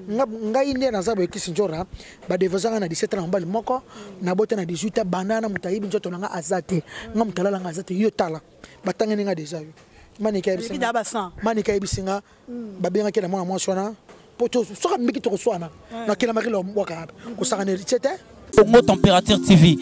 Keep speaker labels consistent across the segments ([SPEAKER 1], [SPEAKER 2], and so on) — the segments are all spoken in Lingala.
[SPEAKER 1] Ngai nde naza boye kisi njora badevosa ngai na 17 na mobali moko nabota na 18 ans banda na moto ayibi nzoto na ngai aza te nga moto alala ngai aza te yo tala batangeli ngai deja yo manika ayebisi nga hmm. babengaki na mwana mwasi wana po soki ameki tokoswana nakelamaki lobwaka kosaka na héritier te
[SPEAKER 2] Congo Température TV.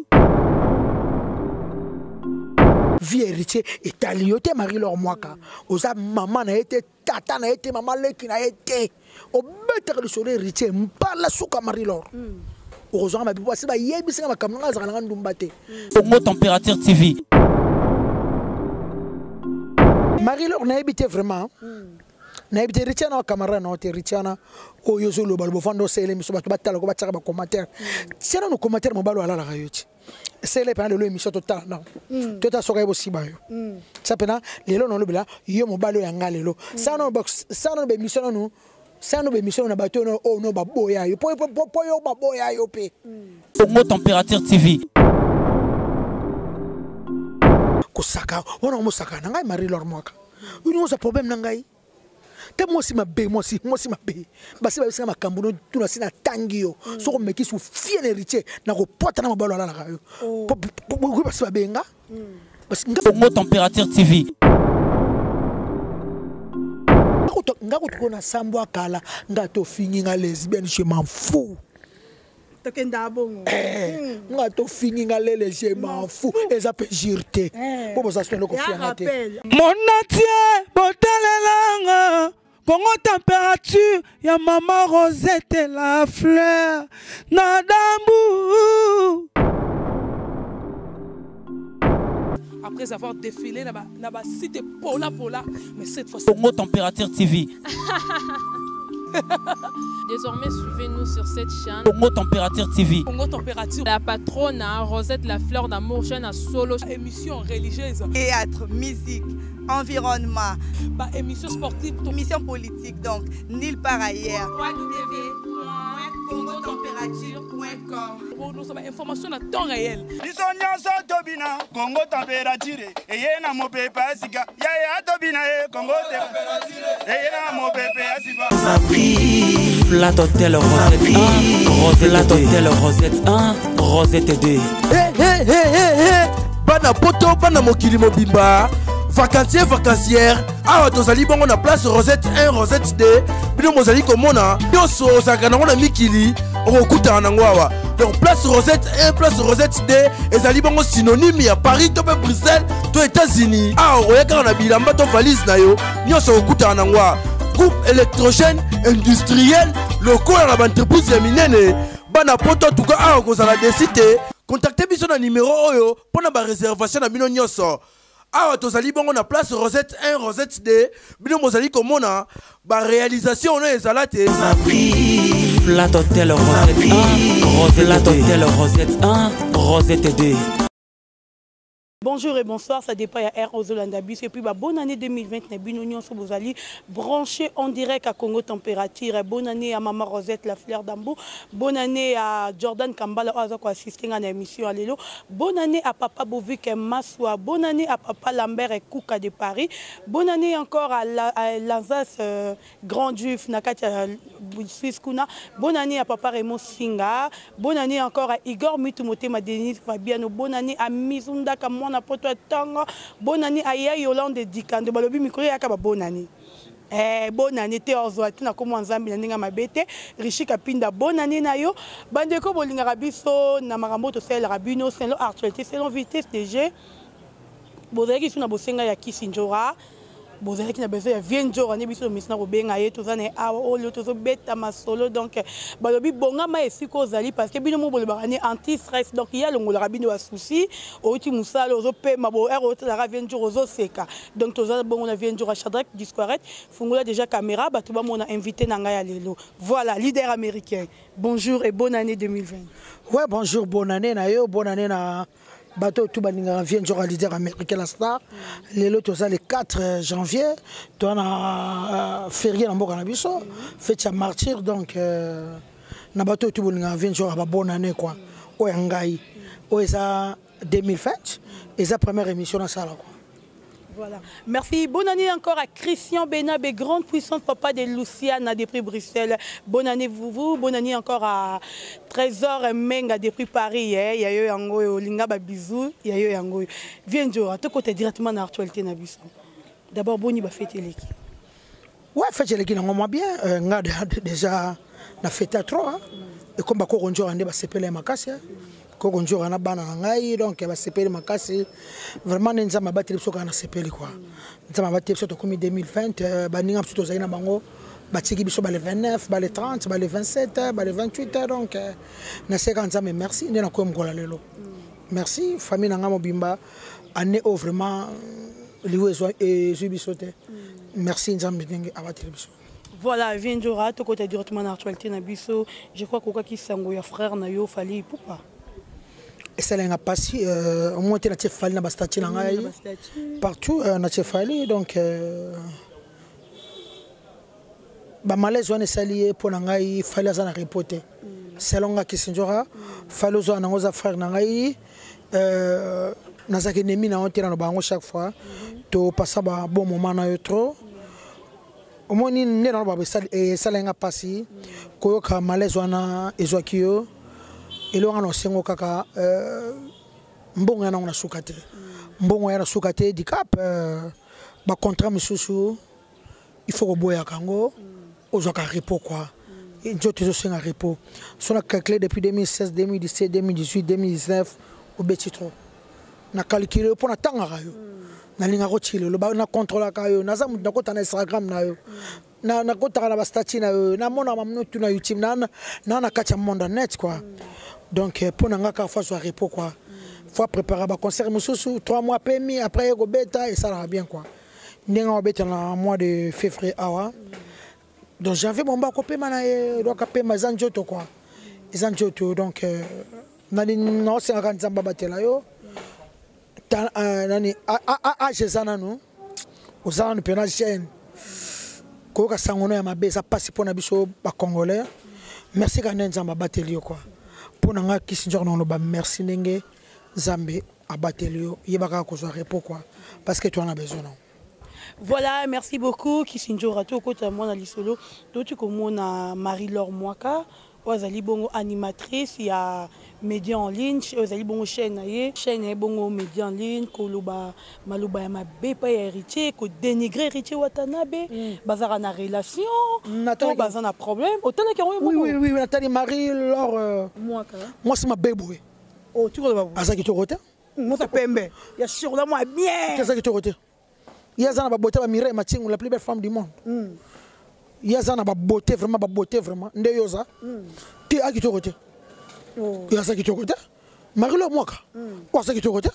[SPEAKER 1] Vie héritier etali yo te Marie Laure Mwaka oza mama na ye te tata na ye te mama leki na ye te obetaka lisolo héritier mbala suka marie lor mm. okozwanga mabe po asi bayebisi nga makambo nanga azalaka nanga ndumba te
[SPEAKER 2] Congo Température TV.
[SPEAKER 1] Marie Laure nayebi te vraiment mm. nayebi te héritier na camarade na yo te héritier wana oyo ozoloba loba ofanda oselemi biso bato batala ko batiaka bacommentaire mm. tia nano commentaire mobali oyo alalaka yo ti sele mpena lelo émission totala nao mm. tota soki aye bosiba yo mm. sa mpena lelo nolobela yo mobali oyo ya nga lelo mm. sa nano baémission nanu sa nano baémission na bato oyo oyo no baboya yo mpo yo baboya yo mpe
[SPEAKER 2] Congo Température TV.
[SPEAKER 1] Kosaka wana omosaka na ngai Marie Laure Mwaka oyo oza problème na ngai te mwasi mabe mwasi mwasi mabe basi bayebisinga makambo no tuna si natangi yo mm. soki omeki su fie na héritier nakopwata na mobalo alalaka yo oh. basi babenga
[SPEAKER 2] mm. Congo Température TV.
[SPEAKER 1] Nga kutu ko na sambwa kala nga tofingi nga lesbienne je m'en fous
[SPEAKER 3] tokenda bongo
[SPEAKER 1] eh, hmm. nga tofingi nga lele je m'en fous eza mpe jure te eh. mpo boza sino eloko fianga te
[SPEAKER 4] monatie botalelanga kongo température ya mama rosette la fleur na dambu
[SPEAKER 5] après avoir défilé na ba, na ba site pola pola mais cette fois
[SPEAKER 2] Congo Température TV
[SPEAKER 6] Désormais, suivez-nous sur cette chaîne.
[SPEAKER 2] Congo Température TV.
[SPEAKER 5] Congo Température.
[SPEAKER 6] La patronne, hein, Rosette La Fleur d'Amour, chaîne à solo.
[SPEAKER 5] Émission religieuse.
[SPEAKER 7] Théâtre, musique, environnement.
[SPEAKER 5] Bah, émission sportive.
[SPEAKER 7] Émission politique, donc, nulle part ailleurs. www.congotemperature.com
[SPEAKER 5] Nous sommes information à temps réel.
[SPEAKER 8] biso nyonso tobina kongo temperature eye na mopepe ya sika yaya tobina ye kongo eye na mopepe ya sika
[SPEAKER 2] Flat Hotel Rosette 1, Rosette Flat Hotel Rosette 1, Rosette 2.
[SPEAKER 4] Hey, hey, hey, hey, hey. bana poto bana mokili mobimba vacancier vacancière awa tozali bongo na place rosette 1 rosette 2 bino bozali komona nyonso ozalaka nango na mikili okokutana nango awa donc place rosette 1 place rosette 2 ezali bongo synonyme ya paris to mpe bruxelles to états-unis awa okoya kaka na bilamba to valise na yo nyonso okokutana nango awa groupe électrogène industriel lokola na baentreprise ya minene bana poto tuka awa okozala desi te kontakte biso na nimero oyo mpo na bareservation na bino nyonso awa tozali bongo na place rosette 1 rosette 2 bino bozali komona baréalisation ono ezala te
[SPEAKER 2] Flat Hotel Rosette 1, Rosette Hotel Rosette 1, Rosette 2.
[SPEAKER 3] Bonjour et bonsoir, ça dépend ya R Ozolanda biso et puis bah, bonne année 2020 na bino nyonso bozali branché en direct à Congo Température. Bonne année à Maman Rosette la fleur d'Ambo. Bonne année à Jordan Kambala oyo aza ko assister nga na émission ya lelo. Bonne année à Papa Bovik Maswa. Bonne année à Papa Lambert Kouka de Paris. Bonne année encore à, la, à l'Alsace euh, Grand Juif na kati ya Suisse kuna. Bonne année à Papa Raymond Singa. Bonne année encore à Igor Mitu Motema Denis Fabiano. Bonne année à Mizunda Kamwana Poto Tanga. Bonne année à Ya Yolande Dikando. Balobi mikolo yaka ba bonne année. Eh, bonne année te ozwa te na komwa nzambe na ndenge mabe te richi kapinda bonne année na yo bandeko bolingaka biso na makambo tosalelaka bino selon actualité selon vitesse de jeu bozalaki su na bosenga ya kisi njora bozalaki na besoin ya vie njora nde biso tomesina kobenga ye toza na ye awa oyo tozobeta masolo donc balobi bongama esika ozali parce que bino mo bolobaka ne anti stress donc ye alongolaka bino basusi outi mosala ozopema bo ere otalaka vie njora ozoseka donc toza bongo na vie njora shadrack disquaret fungola déjà caméra bato bamona invité na ngai ya lelo voilà leader américain bonjour et bonne année 2020
[SPEAKER 1] ouais bonjour bonne année na yo bonne année na bato oyo tu balingaka vie nzoka leader américain la star lelo toza le 4 janvier toza na euh, ferie na mboka na biso fete ya martyr donc euh, na bato oyo tu bolingaka vie nzoka ba bonne année quoi oyo ya ngai oyo eza 2020 eza première émission nasala quoi.
[SPEAKER 3] Voilà. Merci. Bonne année encore à Christian Benabe, grande puissance papa de Luciana depuis Bruxelles. Bonne année vous, vous. Bonne année encore à Trésor Menga depuis Paris. Eh. Yayo yango linga ba bisous. Yayo yango. Viens Djora, te côté directement dans l'actualité na biso. D'abord boni ba fête eleki.
[SPEAKER 1] Ouais, fête eleki nango moi bien. Euh, nga déjà na fête à trop hein. Et comme ba ko njora nde ba sepele makasi. Hein. Koko nzora na bana na ngai donc basepeli makasi vraiment nde nzambe abateli biso kaka nasepeli kua nzambe abateli biso tokomi 2020 euh, baninga biso tozali na bango batiki biso bale 29 bale 30 bale 27 bale 28 donc euh, naseka nzambe merci nde nakoyi mokola lelo merci famille na ngai mobimba année oyo vraiment liwa ezwi biso te merci nzambe ndenge abateli biso.
[SPEAKER 3] Voilà, viens Djora, to kota directement na actualité na biso. Je crois kokaki sango ya frère na yo Fally Ipupa.
[SPEAKER 1] Esalenga nga pasi euh, au moins te natie Fally na ba statut na ngai partout euh, natie Fally donc euh, ba malaise wana esali ye mpo na ngai Fally aza na repos te mm. selon nga Kisindjora mm. Fally ozwa nango oza frère na ngai euh, nazalaki ennemi na yo te naloba yango chaque fois mm -hmm. topasa ba bon moment na yo trop mm. Omoni nde naloba esalaki nga mpasi koyoka malaise wana ezwaki yo eloko nga na osengo kaka euh, mbongo ya nango na suka te mbongo ya na suka te dicap euh, bacontrat mosusu il faut koboyaka yango ozwaka repos quoi nzoto ezosenga repos so na calcule depuis 2016 2017 2018 2019 obeti trop na calcule yo mpo natangaka yo nalingaka otila oloba na controlaka yo naza moto nakota na instagram na yo nakotaka na bastati na yo namonaka mamnotu na youtube na na kati ya monde net quoi donc mpo na nga kaka fo azwa repos quoi fo aprépara baconcert mosusu 3 mois pemi après ye kobeta esalaka bien quoi ndenge akobeta na mois de février awa donc janvier bomba akopema na ye donc apema eza nzoto quoi eza nzoto donc euh, nani naosengaka nzambe abatela yo euh, nani age eza nanu oza nanu mpena jeune koyoka sango no ya mabe eza mpasi mpo na biso bacongolais merci kaka nde nzambe abateli yo kua mpo na ngai kisi nzoko na oloba merci ndenge nzambe abateli yo yeba kaka kozwa repos kua parce que toa na besoin nango.
[SPEAKER 3] Voilà, merci beaucoup Kisindjora to kota mwana lisolo toti komona Marie-Laure Mwaka oyo azali bongo animatrice ya média en ligne oyo azali bongo chaîne na ye chaîne na ye bongo média en ligne koloba maloba ya mabe epai ya héritier kodénigre héritier Watanabe mm. bazalaka na relation to baza na problème otalaki yango
[SPEAKER 1] oui, oui, oui, natali Marie-Laure euh, Mwaka mwasi mabe boye
[SPEAKER 3] oh,
[SPEAKER 1] aza kitoko te
[SPEAKER 3] moto pembe ya sur mwa bien
[SPEAKER 1] aza kitoko te ye aza na babote ba Mireille Matingu la plus belle femme du monde mm. ye aza na babote vraiment babote vraiment nde yo oza mm. te akitoko te oh. ye aza kitoko te Marie-Laure Mwaka mm. oyo aza kitoko te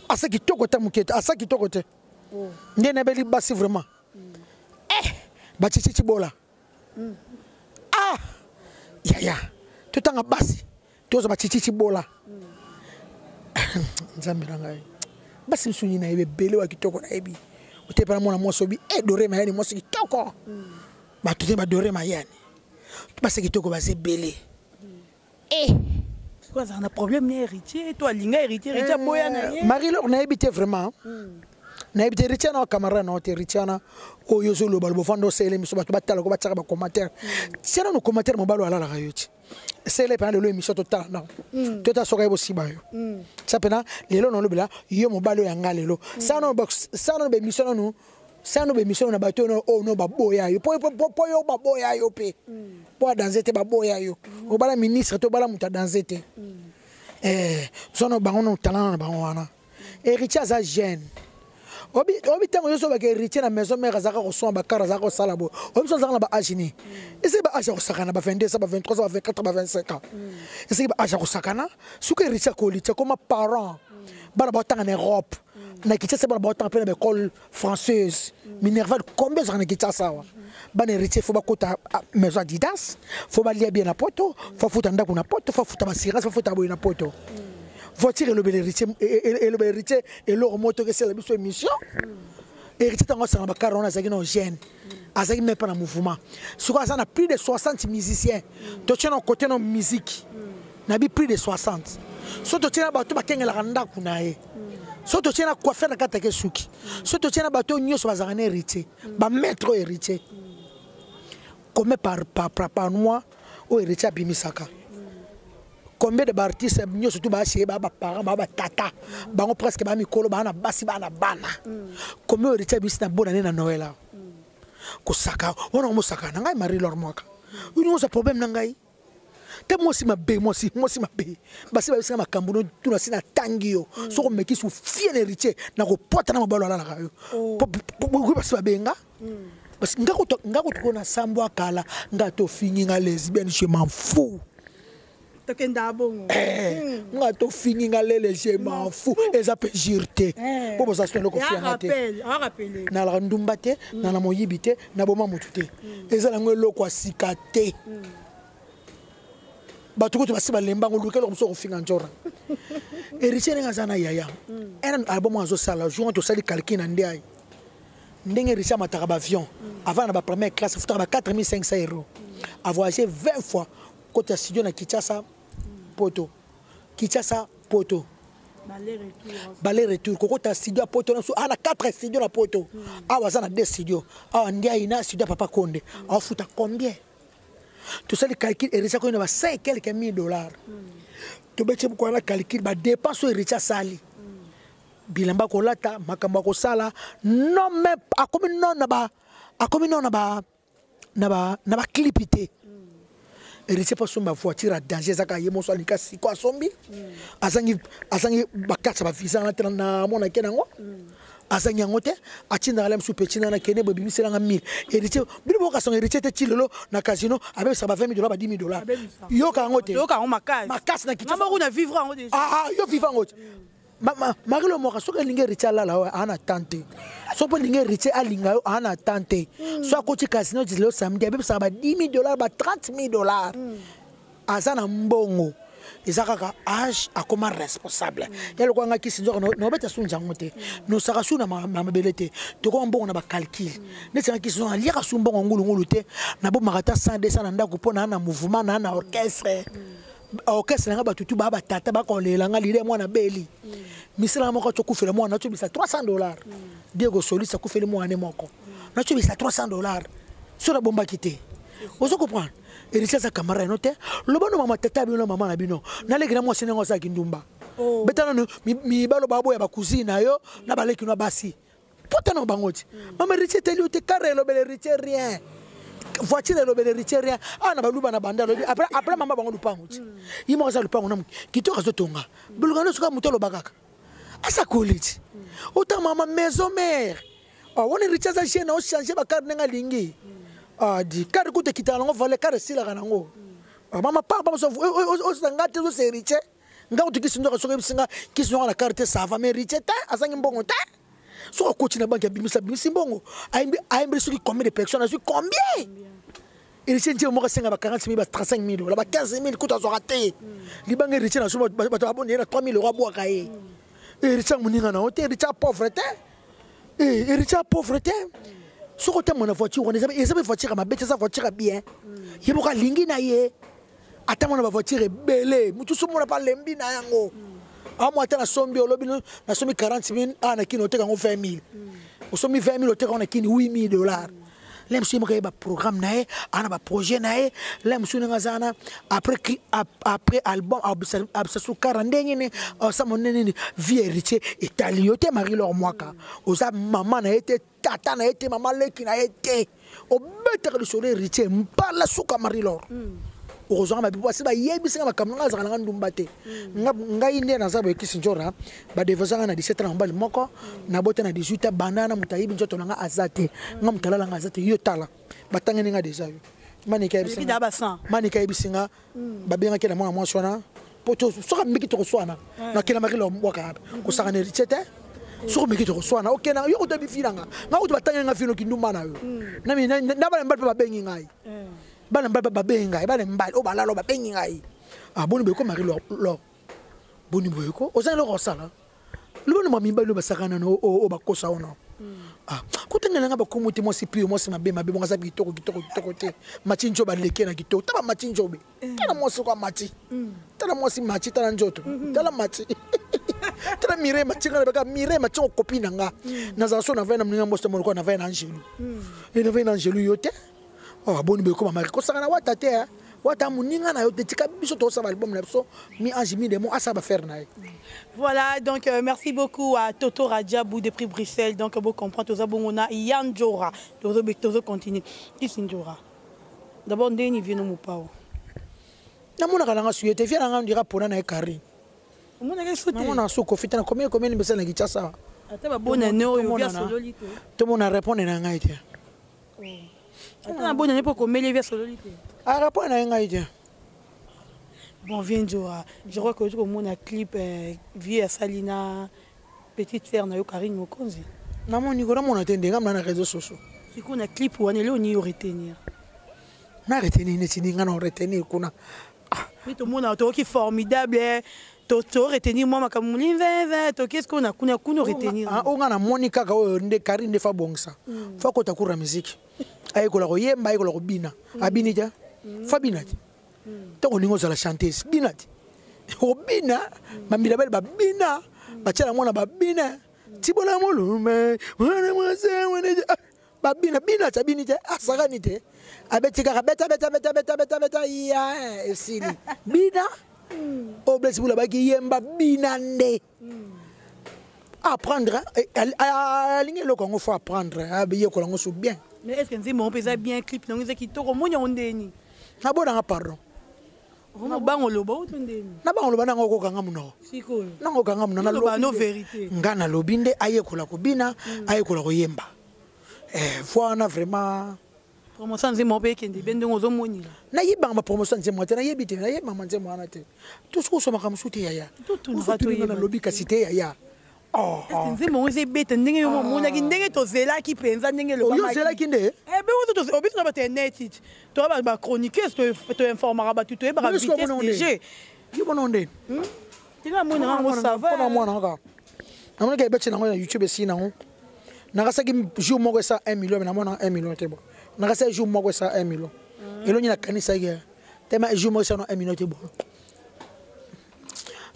[SPEAKER 1] aza kitoko te moke te aza kitoko te oh. nde nayebeli basi vraiment mm. eh bachichichi bola mm. ah yaya totanga basi tozwa bachichichi bola nzambe na ngai basi mosusu nini nayebi ebele wa kitoko nayebi otepa na mwana mwasi obi e dore mayani mwasi kitoko bato te badore mayani basi kitoko baza ebele
[SPEAKER 3] e azala na problème na héritier to alinga héritier héritier aboya na ye
[SPEAKER 1] Marie Laure nayebi te vraiment nayebi te héritier na camarade na yo te héritier wana oyo ozoloba loba ofanda osalele miso bato batala ko batiaka bacommentaire tia nano commentaire mobali oyo alalaka yo ti esele mpena lelo émission totala nao mm. tota soki aye bosiba yo mm. sa mpena lelo nolobela yo mobali oyo ya nga lelo mm. sa nano baémission nanu sa nano baémission na bato oyo no baboya yo mpo yo baboya yo mpe mpo adanse te baboya yo obala ministre te obala moto adanse te eh, sono bango no talana na bango wana héritier aza jeune obi ntango nyonso obaka héritier na maison mare azalaka kosomba bakar azalaka kosala boye obi so azalaka na baage nini eseki baage ya kosakana ba 22 ba 23 ba 24 ba 25 ans eseki baage ya kosakana soki héritier akoli ti akoma parent bana baotanga na europe na kinshasa bana baotanga mpe na baekole française minerval combien ezalaka na kinshasa awa bana héritier fo bakota maison adidas fo balia bien na poto fo afuta ndako na poto fo afuta basirance fo afuta boye na poto voiture elobela héritier elobela héritier eloko moko toki esala biso émission héritier ntango asanga bakara wana azalaki na jeune azalaki même pas na mouvement sikoyo aza na plus de 60 musiciens totie na côté na musique nabi plus de 60 so totie na bato bakengelaka ndako na ye. So totie na coiffeur na kati ake suki. So totie na bato nyonso bazalaka na héritier, bamaître oyo héritier combien par mois oyo héritier abimisaka, combien de baartiste nyonso tu baaseye, baa baparent, baa batata, bango presque baa mikolo, baa na basi, baa na bana, combien oyo héritier abimisi na bonne année, na Noël awa? Kosaka wana, omosaka na ngai Marie Lor Mwaka, oyo nyonso problème na ngai te. Mwasi mabe, mwasi mabe, basi babisinga makambo no tuna si natangi yo. Soki omeki su fie na héritier, nakopwata na mobalo alalaka yo. Basi babenga parce que nga kutu na sambo akala nga tofingi nga lesbienne, je m'en fous.
[SPEAKER 3] Tokenda bongo.
[SPEAKER 1] Nga tofingi nga lele, je m'en fous, eza mpe jure te mpo boza so eloko fianga te. Nalaka ndumba te, nala moyibi te, naboma motu te, eza nango eloko ya sika te. Bato kutu basi balembango, luka eloko mosusu kofinga nzora héritier ndenge aza na yaya ena album azosala. Jour tosali calcul na nde ai ndenge héritier amataka baavion avant na bapremière classe, afutaka ba 4500 euros, avoyage 20 fois kota ya studio na Kinshasa, Poto, Kinshasa, Poto, bale retour, kokota studio ya Poto naso ana 4 studio na Poto. Awa aza na 2 studio awa, ndi aina studio ya Papa Konde, aofuta combien? Tosali calcul, héritier akoyi na ba 5 quelque mille dollars. Tobeti bokwana na calcul badépense oyo héritier asali, bilamba kolata, makambo ya kosala. Non, mais akomi non na ba akomi non na baclip te. Héritier mpo asomba voiture ya danger, ezaka ye moso alingi siko asombi, azangi bakati ya bavisa wana te. Namonaki nango azangi yango te, atindaka le mosusu peti nana kende boye, bimiselanga 1000. Héritier, bino bokasanga héritier te. Ti lelo na casino abebisaka ba 20 000 dollars, ba 10 000 dollars. Yoka yango te.
[SPEAKER 3] Makasi
[SPEAKER 1] na
[SPEAKER 3] Yo
[SPEAKER 1] vivre yango te. Marie Lomwaka, soki alingi héritier alala oyo, aa na tan te. Soki mpo elingi héritier alinga yo, aa na tan te. So akoti casino ti lelo samedi, abebisaka ba 10 000 dollars, ba 30 000 dollars. Aza na mbongo, eza kaka age, akoma responsable ya lokola nga kisi nzoka nobeta su nzango te, nosaka su na mabele te. Tokoma mbongo na bacalcul neti nga kisi nzoka naliaka su mbongo ngulungulu te, nabomaka ata 100, 200 na ndako mpo naa na mouvement, naa na orchestre. Orchestre nanga bato tu baa batata bakolela nga lile mwana beli misala moko atokufela mwana, natobisa 300 dollars. Diego Solisi akufeli mwana moko, natobisa 300 dollars so nabombaki te. Ozo comprendre? Héritier aza camarade no te. Loba no mama, tata bino na mama na bino naleki na mwasi ndenge osalaki ndumba. Beta nano mibalo baboya bacousine na yo na baleki no basi pota na bango ti. Mama, héritier teli yo te. Kare elobele héritier rien, voiture elobele héritier rien. Awa na baluba na banda alobi après mama bango lupango ti ye moko aza lupango na kitoko, azotonga biluka nyonso kaka moto aloba kaka asakoli ti ota mama maison mère. Wana héritier aza jeune, ochange bakare ndenge alingi. Adi kare kuta ekitaka nango vale, kare esilaka nango. Mama papa osa nga te, ozosa héritier nga kutu kisi nzoka. Soki ebisi nga kisi nzoka na kare te, ça va, mais héritier te, azangi mbongo te. Soki akoti na banque, abimisi, abimisi mbongo, ayembeli soki combien de personnes, azwi combien? Héritier ntie moko asenga ba 40 000, ba 35 000 dollars, ba 15 000 kutu azwaka te. Libanga héritier na so bato baboni ye na 3 000 euro, abwaka ye. Héritier moninga na yo te, héritier pauvre te, héritier pauvre te. Soki otambola na voiture wana, eza mpe voiture ya mabe te, eza voiture ya bien. Ye moko alingi na ye ata mona bavoiture ebele, motu so mona mpe alembi na yango. Amwa ata nasombi, olobi nasombi 40 000 awa na Kini, oteka yango 20 000. Osombi 20 000, oteka yango na Kini 8 000 dollars. Le mosusu ye moko ayeba programme na ye, aa na baprojet na ye. Le mosusu ndenge aza wana, après album abisa sukara ndenge nini, osama ndenge nini, vie héritier etali yo te. Marie Lor Mwaka, oza mama na ye te, tata na ye te, mama leki na ye te. Obetaka lisolo héritier mbala suka. Marie Lor, okozwanga mabe po asi bayebisinga makambo nga azalaka nanga ndumba te. Ngai nde naza boye, kisi nzora badevosanga na 17 na mobali moko, nabota na 18. Banda na moto ayibi nzoto na nga aza te, nga moto alalanga aza te. Yo tala, batangani nga deja. Yo Manika ayebisinga babengaki na mwana mwasi wana po soki ameki tokoswana. Nakela Marie Lor Mwaka kosaka na héritier te. Soki omeki tokoswana, okenda yo kuta bifinanga nga kutu batangeli nga fino kindumba na yo. Na bana mibali mpe babengi ngai, bana mibali babengi ngai, bana mibali oyo balala oyo babengi ngai. Ah, boni boyeko Marie Lor, boni boyeko, oza eloko osala lobano ma mibali oyo basaka nano oyo bakosa wana. Ah, kotangela nga bakomo te. Mwasi pio, mwasi mabe mabe bongo aza kitoko kitoko kitoko te. Mati njobe aleki na kitoko. Tala mati njobe, tala mwasi kwa mati, tala mwasi mati, tala nzoto, tala mati. Tala Mireille Matinga na baka Mireille Matinga copine na nga. Nazala so na vai na mninga mosto moloko na vai na Angelu. E na vai na Angelu yo te. Oh aboni boye koma mari kosaka na wata te. Hein. Wata moninga na yo te tika biso tosala album na biso mi ange mi démon asala bafaire na ye.
[SPEAKER 3] Voilà, donc merci beaucoup à Toto Radjabou depuis Bruxelles. Donc, vous comprenez, toza bongo na Yanjora. Tozo tozo continue. Kisi Njora. D'abord, ndeni vieux no mopao.
[SPEAKER 1] Namonaka nanga suye te, vie nanga ndira pona na ye Karine.
[SPEAKER 3] Omonaka su te.
[SPEAKER 1] Namona su Kofi te na combien combien mbesa na Kinshasa.
[SPEAKER 3] Ata ba bonne année oyo via sololi te.
[SPEAKER 1] Tomona répondre na ngai te.
[SPEAKER 3] Ata na bonne année po komeli via sololi te.
[SPEAKER 1] A répondre na ngai te.
[SPEAKER 3] Bon, viens Njora. Je crois que tu as clip vie à Salina, petite sœur na yo Karine Mokonzi.
[SPEAKER 1] Namoni ko namona te ndenga na réseaux sociaux.
[SPEAKER 3] C'est qu'on a clip wana leo ni retenir.
[SPEAKER 1] Na retenir neti ninga na retenir kuna.
[SPEAKER 3] Oui, tout le monde a qui formidable. To to retenir moi makambo linvenve to qu'est-ce qu'on a kuna kuna retenir.
[SPEAKER 1] Ah, onga na moni kaka oyo nde Karine nde fa bongisa. Fa kota kura musique. Ayekola ko yemba, ayekola ko bina. Abini te. Fa bina te. Tango olingi ozala chanteuse, bina te. Obina, bambila bale babina, batiala mwana babina. Tibola molume, mwana mwase, mwana ah, babina, bina te, abini te, asakani te. Abeti kaka beta beta beta beta beta beta ya esili. Bina. O blesse bula baki yemba bina nde. Apprendre, alingi eloko yango faut apprendre, ayekola yango so bien.
[SPEAKER 3] Mais est-ce que nzembo mpe eza bien clip nango eza kitoko omoni yango ndeni?
[SPEAKER 1] Nabonanga pardon.
[SPEAKER 3] Vraiment bango loba oto ndeni?
[SPEAKER 1] Na bango loba nango okokanga monoko.
[SPEAKER 3] Sikoyo.
[SPEAKER 1] Nango okanga monoko,
[SPEAKER 3] Loba
[SPEAKER 1] nalobi
[SPEAKER 3] no
[SPEAKER 1] nde.
[SPEAKER 3] vérité.
[SPEAKER 1] Nga nalobi nde ayekola kobina, ayekola koyemba. Voix wana vraiment.
[SPEAKER 3] Promotion nzembo mpe ekende be ndenge ozomonela.
[SPEAKER 1] Nayebanga ba promotion nzembo te, nayebi te, nayebanga nzembo wana te. To soki osomaka mosusu te yaya.
[SPEAKER 3] Totuna
[SPEAKER 1] Ozo
[SPEAKER 3] bato
[SPEAKER 1] tuna
[SPEAKER 3] oyeba.
[SPEAKER 1] nalobi kasi te yaya. Oh,
[SPEAKER 3] Est-ce que nzembo yango eza ebeta ndenge yo omonaki, ndenge tozelaki mpenza, ndenge
[SPEAKER 1] Oh, yo
[SPEAKER 3] elobamaki?
[SPEAKER 1] ozelaki nde?
[SPEAKER 3] Eh, be oyo obiso na bato ya net, ti. Toya ba chroniqueuse, toinformaka bato, toyebaka
[SPEAKER 1] Yo soki
[SPEAKER 3] vitesse
[SPEAKER 1] omona
[SPEAKER 3] de
[SPEAKER 1] nde?
[SPEAKER 3] jeu.
[SPEAKER 1] Yo mona nde?
[SPEAKER 3] Tena mona yango, ça va.
[SPEAKER 1] Mpona mwana kaka. Namonaki ebeti nango na YouTube esi nango. Nakasaki jour moko esa 1 million, mais namona 1 million te bon. Nakasaki jour moko esa 1 million. Elongi nakanisaki, eh. Tema jour moko esa 1 million te bon.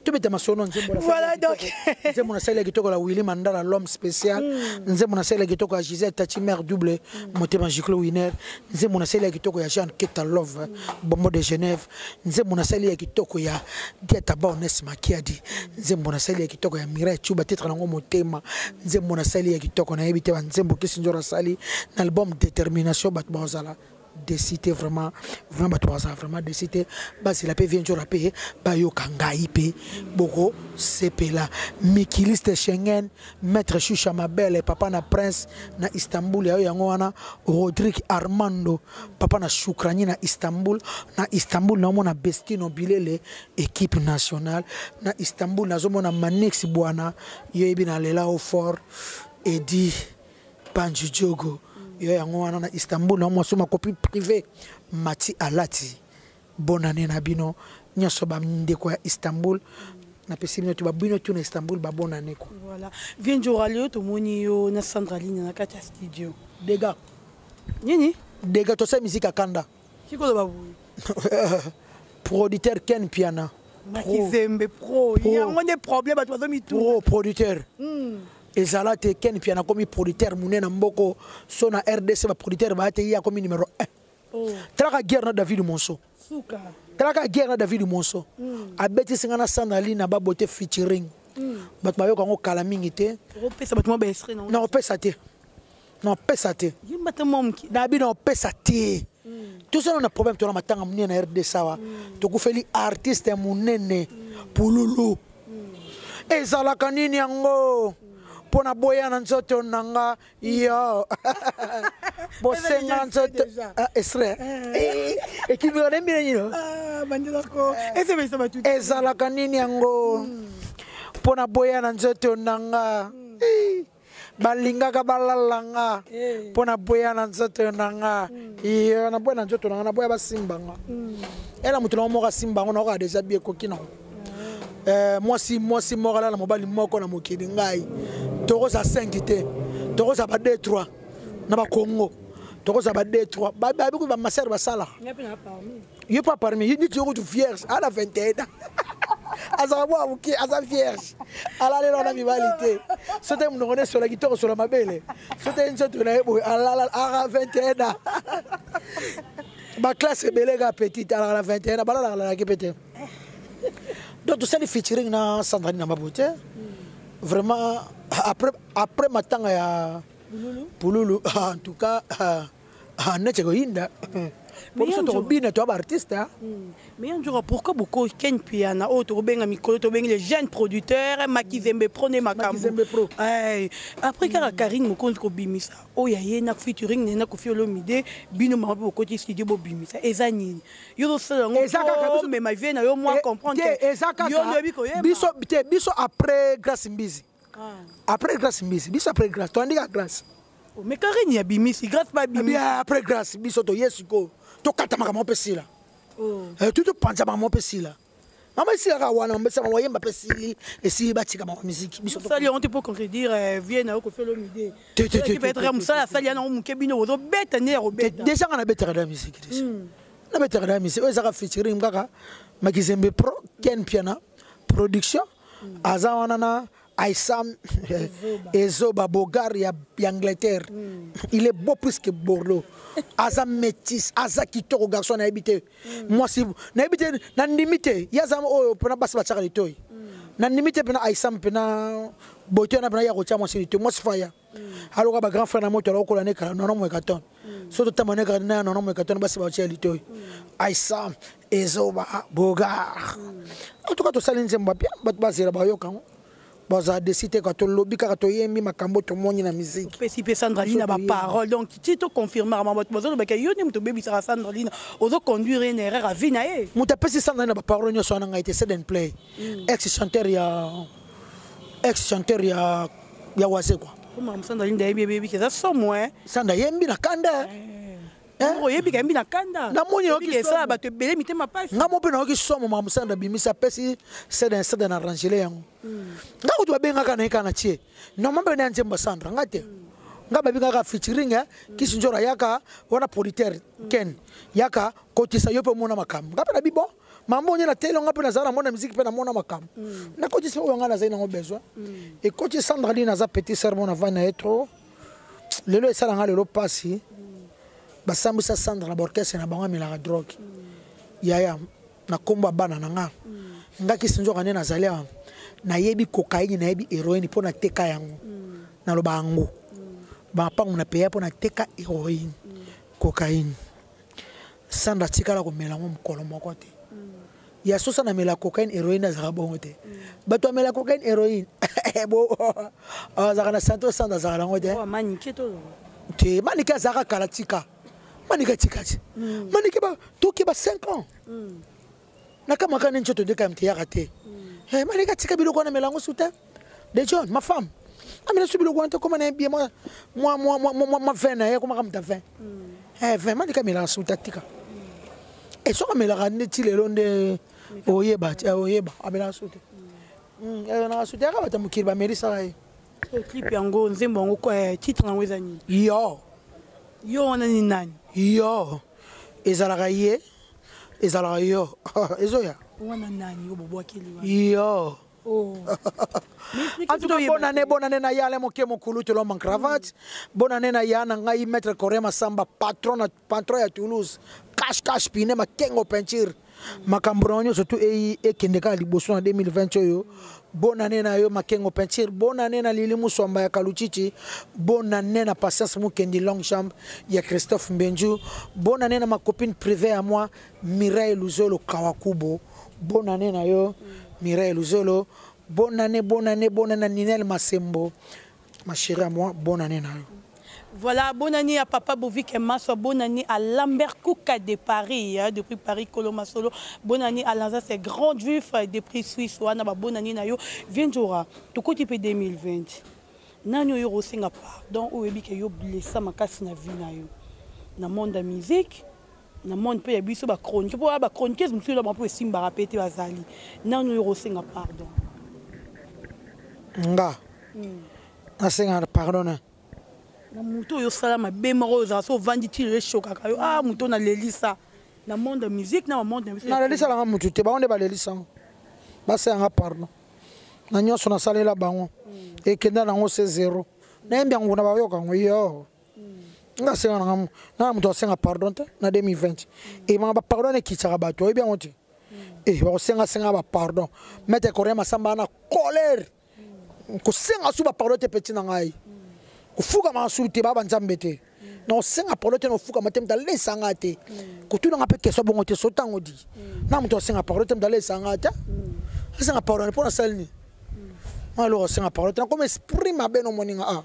[SPEAKER 1] Tobeta masolo nzembo na
[SPEAKER 3] Voilà,
[SPEAKER 1] sala
[SPEAKER 3] donc.
[SPEAKER 1] kitoko. Nzembo na sala kitoko la Willy Mandala, l'homme spécial. Nzembo na sala kitoko ya Gisèle Tati mère double, motema Giclo Winner. Nzembo na sala kitoko ya Jeanne Keta Love, Bombo de Genève. Nzembo na sala kitoko ya Diata Baones Makiadi. Nzembo na sala kitoko ya Mireille Chuba titre nango motema. Nzembo na sala kitoko na yebite ba nzembo kisi nzora sali na album Détermination bato bazala décité vraiment, vraiment bato bazala vraiment décité. Basela pe vient nzora pe bayoka ngai pe boko sepela. Mikiliste Schengen, maître Choucha Mabele, papa na Prince na Istanbul ya yango wana Rodrigue Armando, papa na Shukrani na Istanbul, na Istanbul na mona Bestino Bilele équipe nationale, na Istanbul nazomona Manix Bwana yebi na Lela au fort Edi Panju Diogo yo yango wana na Istanbul na mwa soma copie privée Mati Alati. Bonne année na bino nyonso ba ndeko ya Istanbul. Na pesi bino to ba bino to na Istanbul ba bonne année quoi.
[SPEAKER 3] Voilà. Viens Njora leo tomoni yo na Sandraline na kati ya studio.
[SPEAKER 1] Dégâts.
[SPEAKER 3] Nini?
[SPEAKER 1] Dégâts to sa musique akanda.
[SPEAKER 3] Kiko ba boye.
[SPEAKER 1] Producteur Ken Piana.
[SPEAKER 3] Makizembe pro.
[SPEAKER 1] Pro.
[SPEAKER 3] Yango nde problème bato bazo mitu.
[SPEAKER 1] Pro producteur. Ezala te Ken Piana komi producteur munene na mboko so na RDC ba producteur ba te ya komi numéro 1.
[SPEAKER 3] Oh.
[SPEAKER 1] Talaka guerre na David Monso.
[SPEAKER 3] Suka.
[SPEAKER 1] Talaka guerre na David Monso. Abeti singa na Sandraline na ba beauté featuring. Bato bayoka ngo kala mingi te.
[SPEAKER 3] Opesa bato mwa ba extrait na ngo.
[SPEAKER 1] Na opesa te. Na opesa te.
[SPEAKER 3] Yemba te mwa moke.
[SPEAKER 1] Na bino opesa te. Tout ça on a problème tona matanga munene na RDC awa. Tokufeli artiste munene pululu. Ezalaka nini yango? Pona boya na nzoto nanga yo. Bosenga nzoto. Ah, extrait. Eh, ekibira na mbina nino.
[SPEAKER 3] Ah, bandela ko. Ese besa batu.
[SPEAKER 1] Ezalaka nini yango? Pona boya na nzoto nanga. Eh, balingaka balalanga. Pona boya na nzoto nanga. Yo na boya na nzoto nanga na boya basimbanga. Ela mutu na moko asimbango na oka déjà bien koki na. Mwasi, mwasi moko alala mobali moko na mokili ngai. Tokoza 5 te. Tokoza ba 2 3 na ba Congo. Tokoza ba 2 3. Ba ba ba ba maser ba sala.
[SPEAKER 3] Nga pe na parmi.
[SPEAKER 1] Yo pas parmi. Ni tu tu vierge à la 21 ans. Azalaka mwa moke, aza vierge, alalela wana mibali te. So te monoko ne esola kitoko, sola mabele, so te nzoto na ye boye, alala ara 21 ans, baklasse ebele kaka petite, alaka na 21 ans, balalaka lalaki mpe te. Donc tosali featuring na Sandrine na Mabote. Vraiment, après matanga ya Pululu, en tout cas neti koyinda po biso tokobina, toya baartiste.
[SPEAKER 3] Mais Ndjora, pourquoi beaucoup Ken Piana, oh, tobenga mikolo, tobenga les jeunes producteurs, Makizembe Pro ne makambo?
[SPEAKER 1] Makizembe Pro.
[SPEAKER 3] Ay, après kaka Karine Mokonzi kobimisa, oyo aye na featuring na Koffi Olomide, bino mama bokoti studio bobimisa. Eza nini? Yo tosala yango
[SPEAKER 1] Eza kaka biso-
[SPEAKER 3] mais ma vie na yo moi comprendre
[SPEAKER 1] te
[SPEAKER 3] que
[SPEAKER 1] eza
[SPEAKER 3] yo ndoyebi
[SPEAKER 1] kaka
[SPEAKER 3] koyeba.
[SPEAKER 1] Biso te, biso après Grâce Mbizi.
[SPEAKER 3] Ah.
[SPEAKER 1] Après Grâce Mbizi, biso après Grâce, toandika Grâce.
[SPEAKER 3] Oh, mais Karine abimisi, Grâce ba bimisi.
[SPEAKER 1] Bien, après Grâce, biso toye sikoyo tokata makambo mpe sila.
[SPEAKER 3] Oh.
[SPEAKER 1] Eh, topanza makambo mpe sila, mama esilaka wana, mama wayemba mpe esili, esili, batika mama miziki, biso
[SPEAKER 3] Osali yango te mpo contredire vie na yo Koffi Olomide?
[SPEAKER 1] Te, te, te, te,
[SPEAKER 3] Peut-être
[SPEAKER 1] te,
[SPEAKER 3] mosala asali ya nango moke, bino ozobeta nde ya kobeta.
[SPEAKER 1] Déjà nga nabetaka da musique, déjà nabetaka da musique. Oyo ezaka featuring kaka Makizembe Pro, Ken Piana production, aza wana na Aissam Ezoba Bogar ya Angleterre. Il est beau plus que Bordeaux, aza métis, aza kitoko garçon. Nayebi te mwasi, nayebi te, nandimi te ye aza oyo mpena basi batiaka litoi. Nandimi te mpena Aissam, mpena bote wana mpena ya kotia mwasi litoi, mwasi faya aloka bagrand frère na moto alakokola ne kala nono moekaton so totamba ne kala na nono moekaton, basi batia litoi. Aissam Ezoba Bogar, en tout cas tosali nzembo bien, bato bazela bayoka yango, bazala desi te ka tolobi kaka, toyembi makambo tomoni na musique.
[SPEAKER 3] Opesi mpe Sandrine baparole, donc ti toconfirmaka ma bato bazolobaka yo nde moto obebisaka Sandrine, ozoconduire ye na erreur a vie na ye.
[SPEAKER 1] Moto apesi Sandrine na baparole nyonso wana ngai te. Seden Play, ex chanteur ya Wazekwa.
[SPEAKER 3] Makambo Sandrine ayebi, ebebiki, eza somo e.
[SPEAKER 1] Sandra yembi na kanda.
[SPEAKER 3] Oyebi kayembi na kanda.
[SPEAKER 1] Namoni
[SPEAKER 3] Oyebi
[SPEAKER 1] yoki
[SPEAKER 3] ke esala
[SPEAKER 1] somo.
[SPEAKER 3] bato ebele mitema pasi.
[SPEAKER 1] Nga mo mpe nayoki somo. Makambo Sandra abimisi, apesi Seden, Seden arrangele yango. Nga kutu babengaka na ye kaka na tie normal mpe na ya nzembo ya Sandra, nga te. Nga babengaka featuring, kisi nzoro ayaka wana, producteur Ken yaka kotisa yo mpe omona makambo. Nga mpe nabi bon, mambo onye na tele, nga mpe nazala na mona musique mpe namona makambo, nakotisa oyo nga nazali nango besoin. Ekoti Sandra Lina, aza petit sœur mo navandi na ye trop. Lelo esalanga lelo mpasi, basambwisa Sandra na baorchestre na bango, amelaka drogue. Yaya, na nkombo ya bana na nga, nga kisi nzoka nde nazali awa, nayebi cocaïne, nayebi héroïne mpo nateka yango. Naloba yango bapango na peya mpo nateka héroïne, cocaïne. Sandra atikala komela yango mokolo moko te. Ya sosa namela cocaïne, héroïne, azalaka bongo te. Bato amela cocaïne, héroïne, bo azalaka na santo. Sandra azalaka nango te.
[SPEAKER 3] Manike to?
[SPEAKER 1] Te, Manike azalaka kala. Tika Manike, tika ti Manike toke ba 5 ans nakamaka nde nzoto ndeka te yaka te. Manike atika biloko wana, amela yango su te. De John, ma femme, amela su biloko wana te. Koma na ye bien mwa 20 na ye, komaka muta 20, 20. Manike amelaka su te, atika. Soki amelaka nde ti lelo nde oyeba, oyeba amelaka su te, amelaka su te. Yaka bato ya mokili bamelisaka ye.
[SPEAKER 3] Clip yango, nzembo yango, titre yango eza nini?
[SPEAKER 1] Yo.
[SPEAKER 3] Yo wana ni nani?
[SPEAKER 1] Yo ezalaka ye, ezalaka yo, ezoya.
[SPEAKER 3] Wana nani yo bobwakeli wana?
[SPEAKER 1] Yo.
[SPEAKER 3] Oh.
[SPEAKER 1] En tout cas, bonne année, bonne année na yale moke mokulu te l'homme en cravate. Bonne année na ya na ngai maître Corée Masamba, patron na patron ya Toulouse. Cash cash pine makengo peinture. Makambo na nyonso surtout ei ekende kaka liboso na 2020 oyo. Bonne année na yo makengo peinture. Bonne année na Lili Muswamba ya Kaluchichi. Bonne année na Patience Mukendi Longue Chambre ya Christophe Mbenju. Bonne année na ma copine privée à moi Mireille Luzolo Kawakubo. Bonne année na yo Mireille Luzolo. Bonne année, bonne année, bonne année Ninel Masembo. Ma chérie à moi, bonne année na yo.
[SPEAKER 3] Voilà, bonne année à Papa Bovik et Masso, bonne année à Lambert Kouka de Paris, hein, depuis Paris, Kolomasolo, bonne année à Lanza, c'est grand juif depuis Suisse, wana, ba bonne année na yo. Viendra, tout côté 2020. Nani yo rosenga pardon, oyebi ke yo blessa makasi na vie na yo? Na monde ya musique, na monde mpe ya biso bachronique, mpo ba bachroniqueuse mosusu ela mpo esimbaka pe te bazali. Nani oyo rosenga pardon?
[SPEAKER 1] Nga nasenga pardon na
[SPEAKER 3] Na moto oyo osala mabe moko, oyo ozala so ovandi ti lelo eshokaka yo, ah, moto nalelisa na monde ya musique, na bamonde na biso.
[SPEAKER 1] Nalelisalanga motu te, bango nde balelisanga. Basala pardon. Na nyonso nasalela bango. Ekenda nango se zéro. Nayembi yango na bayoka yango yo. Nga senga na na moto asenga pardon te na 2020. E manga ba pardon ekitaka bato oyebi yango te. E bakosenga senga ba pardon. Maître Corneille Masamba na colère. Kosenga su ba pardon te petit na ngai. Kofukama su te ba banzambe te. Na osenga pardon te na ofukama te moto alesanga te. Kotunanga mpe question bongo te so ntango di. Na moto asenga pardon te moto alesanga te. Asenga pardon mpo nasali nini? Alors asenga pardon te nakomi esprit mabe no moninga ah.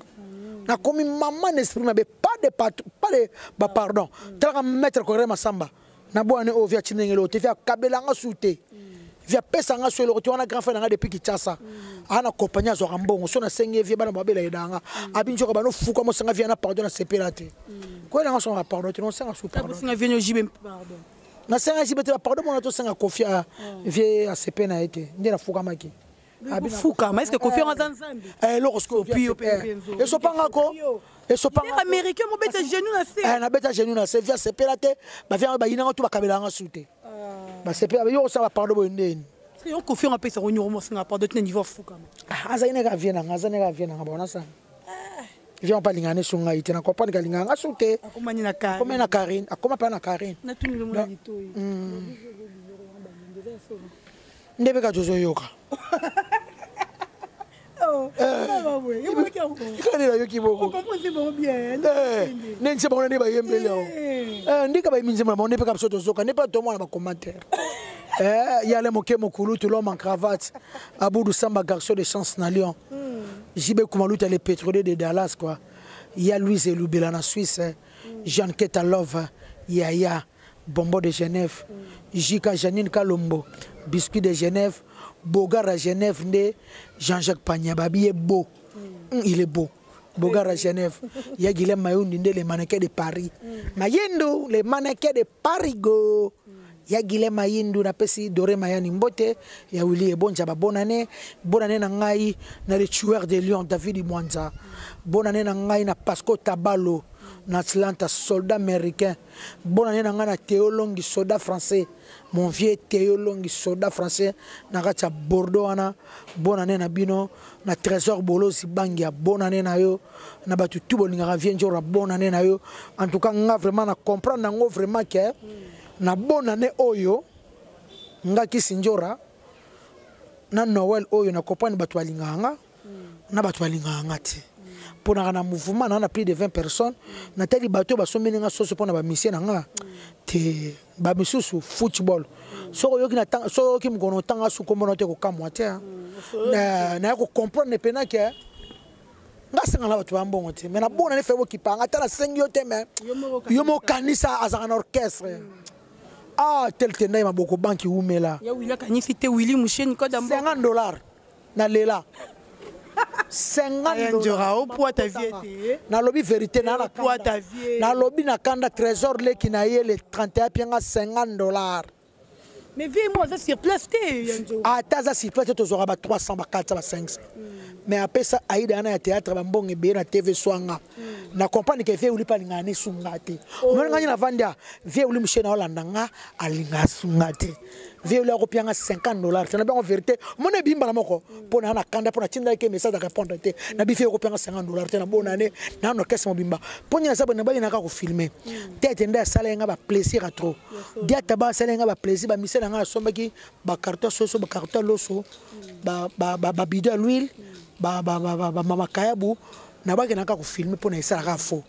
[SPEAKER 1] Nakomi mama na esprit mabe pas de pas de ba pardon. Talaka maître Corneille Masamba. Na bwana oyo via tindengelo te via kabelanga su te. Via pesanga su eloko te wana grand frère nanga depuis Kinshasa. Ana compagnie azwaka mbongo so nasengi ye vie bana babela yedanga. Abinjoka bano fuka mosenga via na pardon na sepela te. Koyela nga songa pardon te nosenga su pardon.
[SPEAKER 3] Nasenga vie no jibe pardon.
[SPEAKER 1] Nasenga jibe te pardon mona tosenga Kofi a vie a sepe na ye te. Nde nafukamaki.
[SPEAKER 3] Fukama est-ce que Kofi aza nzambe?
[SPEAKER 1] Eloko sikoyo esopanga ko
[SPEAKER 3] esopanga américain mobeta genou na se.
[SPEAKER 1] Nabeta genou na se via sepela te bavia bayinanga tu bakabelanga su te. Basepela yo osala pardon boye ndeni.
[SPEAKER 3] Yo Kofi apesa ko nyoro mosenga pardon te niveau fukama.
[SPEAKER 1] Azali neka vie nanga azali neka vie nanga bona sana. Viens pas lingana su ngai te na comprendre ka lingana su te.
[SPEAKER 3] Akoma ni na Karine.
[SPEAKER 1] Akoma na Karine, akoma pa na Karine.
[SPEAKER 3] Natuni le mona litoyi.
[SPEAKER 1] Ndebe ka tozoyoka. Ikani nayoki bongo. Ne nse bango nde bayembeli yango. Ndika bayembi nzembo na bango nde mpe ka biso tozoka nde mpe tomona ba commentaire. Yale moke mokulutu l'homme en cravate Aboudou Samba garçon de chance na Lyon. JB Kumaluta le pétrolier de Dallas quoi. Ya Louise Elubela na Suisse. Jean Keta Love Yaya Bonbon de Genève, Jika Janine Kalombo, Biscuit de Genève, Bogar à Genève, nde Jean-Jacques Pagnababi est beau. Il est beau. Bogar à Genève. Il y a Guilhem Mayundi, nde les mannequins de Paris. Mayindu, les mannequins de Paris go. Il y a Guilhem Mayindu, na pesi Doré Mayani Mbote, il y a Willy Ebonja, ba bonne année, bonne année na ngai, na le tueur de Lyon, David Mwanza. Bonne année na ngai, na Pasco Tabalo, na Atlanta, soldat américain. Bonne année na ngai na Théo Longi, soldat français. Mon vieux Théo Longi, soldat français, na kati ya Bordeaux wana. Bonne année na bino, na Trésor Bolosi Bangia, bonne année na yo, na batu tout bolingaka vie njora, bonne année na yo. En tout cas, nga vraiment na comprendre nango vraiment que na bonne année oyo nga Kisinjora na Noël oyo na comprendre batu balingaka nga na batu balingaka nga te. Pona na mouvement na plus de 20 personnes na tali bato ba sombeli nga soso pona ba mission na nga te ba misusu football soko yoki na tanga soko yoki mkono tanga su komona te ko kamwa te na na ko comprendre pena ke nga senga na bato ba mbongo te mais na bona ne febo kipanga tala sengi yo te mais yo mo kanisa azaka na orchestre. Ah tel te ndai maboko banki umela
[SPEAKER 3] ya Willy kanisi te Willy Musheni koda mbongo
[SPEAKER 1] $50 na lela $50
[SPEAKER 3] au poids ta vie te
[SPEAKER 1] na lobi vérité na la
[SPEAKER 3] poids ta vie
[SPEAKER 1] na lobi na kanda trésor leki na ye le 31 pianga $50.
[SPEAKER 3] Mais vie moi ça sur place te yanzo.
[SPEAKER 1] Ata za sur place to zora ba 300 ba 400 ba 500. Mais après ça aida na théâtre ba mbonge be na TV swanga. Na comprendre que vie uli pa linga ne sunga te. Omoni ngani na vanda vie uli mshena olanda nga alinga sunga te. Vie uli akopianga $50. C'est na bien en vérité. Mone bimba na moko pona na kanda pona tinda ke message à répondre te. Na bi vie akopianga $50 te na bonne année na no orchestre mobimba. Pona na sabo na ba na ka ko filmer. Tete nda sala nga ba plaisir à trop. Diata ba sala nga ba plaisir ba misela nga sombaki ba carton soso ba carton loso ba ba ba ba bidon l'huile ba ba ba ba mama kayabu na ba ke na ka ko filmer pona esala ka faux.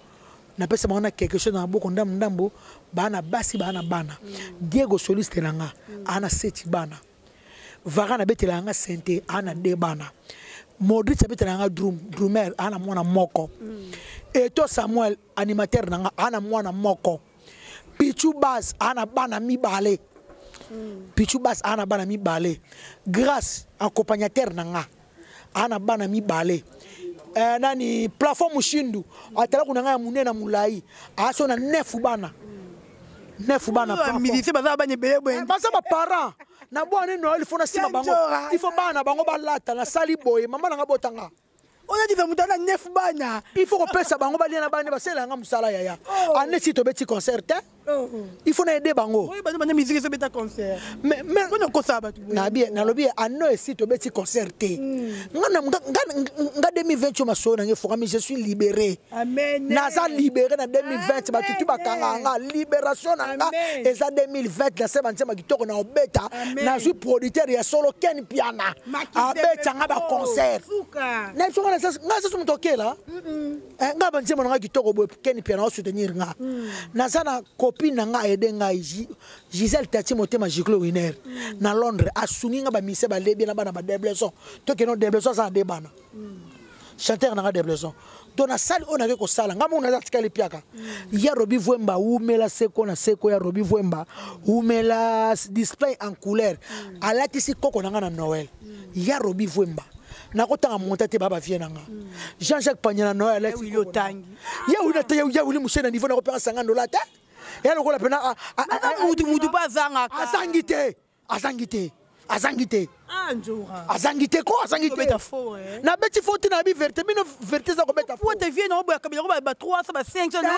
[SPEAKER 1] Na pesa bango na quelque chose na boko ndambo ndambo ba na basi ba na bana. Diego soliste na nga ana seti bana. Vara na betela nga sente ana de bana. Modric abetela nga drum drummer ana mwana moko. Eto Samuel animateur na nga ana mwana moko. Pichu Bas ana bana mibale. Pichu Bas ana bana mibale. Grâce accompagnateur na nga ana bana mibale. Nani plafond mushindu atala kuna nga munene na mulai aso na 9 bana. 9 bana
[SPEAKER 3] Ba militaire baza bana ebele boye.
[SPEAKER 1] Baza ba parents na bwana Noël il faut na sima bango. Il faut bana bango balata na sali boye mama na nga botanga.
[SPEAKER 3] On a dit que na 9 bana.
[SPEAKER 1] Il faut kopesa bango balia na bana basela nga musala yaya. Année si tobeti concert te. Il faut na aider bango.
[SPEAKER 3] Oui, bana musique ezobeta concert.
[SPEAKER 1] Mais mais
[SPEAKER 3] mpona okosala bato boye.
[SPEAKER 1] Nabi nalobi ano esi tobeti concert te. Nga na nga nga 2020 yo masolo na nge fokami, je suis libéré.
[SPEAKER 3] Amen.
[SPEAKER 1] Naza libéré na 2020, bato tu bakanga nga libération na nga
[SPEAKER 3] Amen.
[SPEAKER 1] eza 2020 na se banzemba kitoko na obeta.
[SPEAKER 3] Amen.
[SPEAKER 1] Nazwi producteur ya solo Ken Piana. Abeta nga ba concert.
[SPEAKER 3] Suka.
[SPEAKER 1] Na biso nga nga sasu moto okela. Nga banzemba na nga kitoko boye, Ken Piana osoutenir nga. Naza na copine na nga aide ngai, Gisèle Tati Motema Giclo Winner na Londres, asungi nga bamise balebi na bana ba Debleson. Tokeno Debleson aza na de bana. Chanteur na nga Debleson. Donc na salle oyo nake kosala nga moko naza tikali piaka. Ya Robi Vwemba umela seko na seko, ya Robi Vwemba umela display en couleur. Alatisi koko na nga na Noël. Ya Robi Vwemba. Nakotanga monta te baba vie na nga. Jean-Jacques Pagna na Noël alati
[SPEAKER 3] Willy
[SPEAKER 1] koko na nga.
[SPEAKER 3] Otangi.
[SPEAKER 1] Ya Willy Otangi, ya Willy Mouché na niveau na kopesa $50 te. Ya lokola pena
[SPEAKER 3] Mutu mutu mpe azangaka.
[SPEAKER 1] Azangi te, azangi te, azangi te.
[SPEAKER 3] Ah, Nzora.
[SPEAKER 1] Azangi te ko, azangi te.
[SPEAKER 3] Kobeta faux, eh.
[SPEAKER 1] Nabeti faux te, nayebi vérité, bino vérité eza kobeta faux.
[SPEAKER 3] Po te vie na oboyaka biloko ba 300, ba 500, na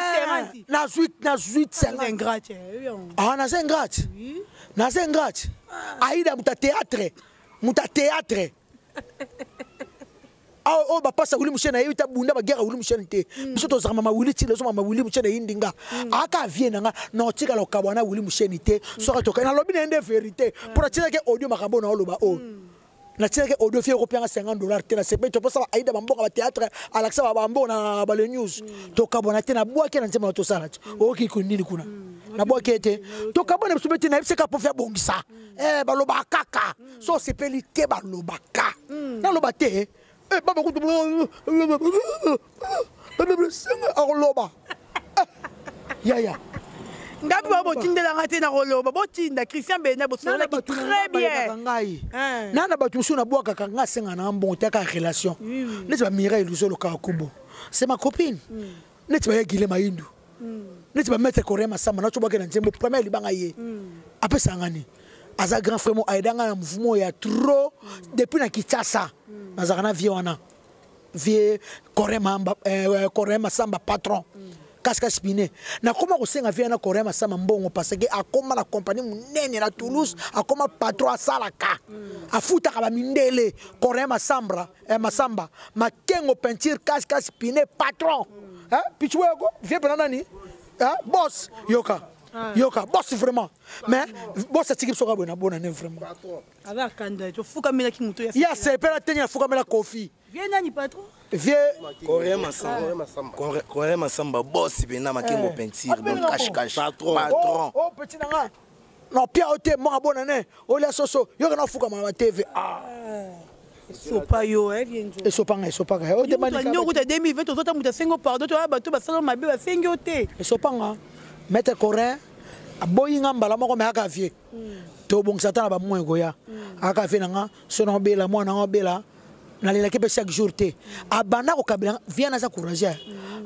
[SPEAKER 3] 50.
[SPEAKER 1] Nazwi, nazwi 50.
[SPEAKER 3] Ingrate, eh.
[SPEAKER 1] Ah, naza ingrate. Naza ingrate. Aïda muta théâtre. Muta théâtre. Awa oyo bapasa Willy Musheni, ayebi ta bunda baguerre ya Willy Musheni te. Biso tozalaka mama Willy ti leso mama Willy Musheni eyindi nga. Aka vie na nga, na otikala kokabwa na Willy Musheni te. Soki tokai, nalobi na ye nde vérité. Mpo natinaki audio makambo na oloba oyo. Natinaki audio fie ekopianga $50 te, na sepeli toposa ba Aïda bambongo ba théâtre, alakisa ba bambongo na ba le news. Tokabwana te, nabwaki na nzembo na tosala ti. Oyoki ko nini kuna? Nabwaki ete. Tokabwana biso mpe te, nayebisi kaka po fie abongisa. Balobaka kaka. So osepeli te, balobaka. Naloba te. Baba kutu, akoloba. Yaya.
[SPEAKER 3] Ngapi ba botindelanga te na koloba, botinda Christian Benda bosololaki
[SPEAKER 1] Nana bato
[SPEAKER 3] très
[SPEAKER 1] na
[SPEAKER 3] bien.
[SPEAKER 1] bayebaka ngai. Nana bato mosusu nabwakaka nga asenga na mbongo te, aka relation. Neti ba Mireille Luzolo Kakakubo. C'est ma copine. Neti ba ya Guilhem Mayindu. Neti ba maître Coréen Masamba, na tobwake na nzembo premier libanga ye. Apesa nga ni. Aza grand frère mo aidanga na mouvement ya trop depuis na Kinshasa. Nazalaka na vie wana. Vie Coréen Mamba, Coréen Masamba patron. Casque spiné. Na koma kosenga vie na Coréen Masamba mbongo parce que akoma na compagnie munene na Toulouse, akoma patron asalaka. Afutaka ba mindele Coréen Masamba, Masamba, Makengo peinture casque spiné patron. Hein? Pichouego, viens pendant nani? Hein? Boss, yoka. Yoka, boss vraiment. Mais boss atiki biso ka bona bona ne vraiment.
[SPEAKER 3] Aza kanda, to fuka mela ki muto ya.
[SPEAKER 1] Ya sepela tenya fuka mela kofi.
[SPEAKER 3] Viens nani patron?
[SPEAKER 1] Viens.
[SPEAKER 9] Coréen Masamba. Coréen Masamba boss bena Makengo peinture donc cash cash.
[SPEAKER 1] Patron.
[SPEAKER 9] Patron.
[SPEAKER 1] Oh, oh petit nanga. Non pia ote mo bona ne. Olia soso, yoka na fuka mama TV. Ah.
[SPEAKER 3] Sopa yo, eh, viens jo.
[SPEAKER 1] Esopanga, esopanga. Oh, demande.
[SPEAKER 3] Nyo kuta 2020 tozota muta sengo pardon, to ba to basala mabe ba sengi ote.
[SPEAKER 1] Esopanga. Maître Coréen aboyi nga mbala moko me aka vie. Tobongisa ata na ba moyen koya. Aka vie na nga, so na obela, mwana na obela, nalelaki mpe chaque jour te. Abanda kokabela nga, vie naza courageux.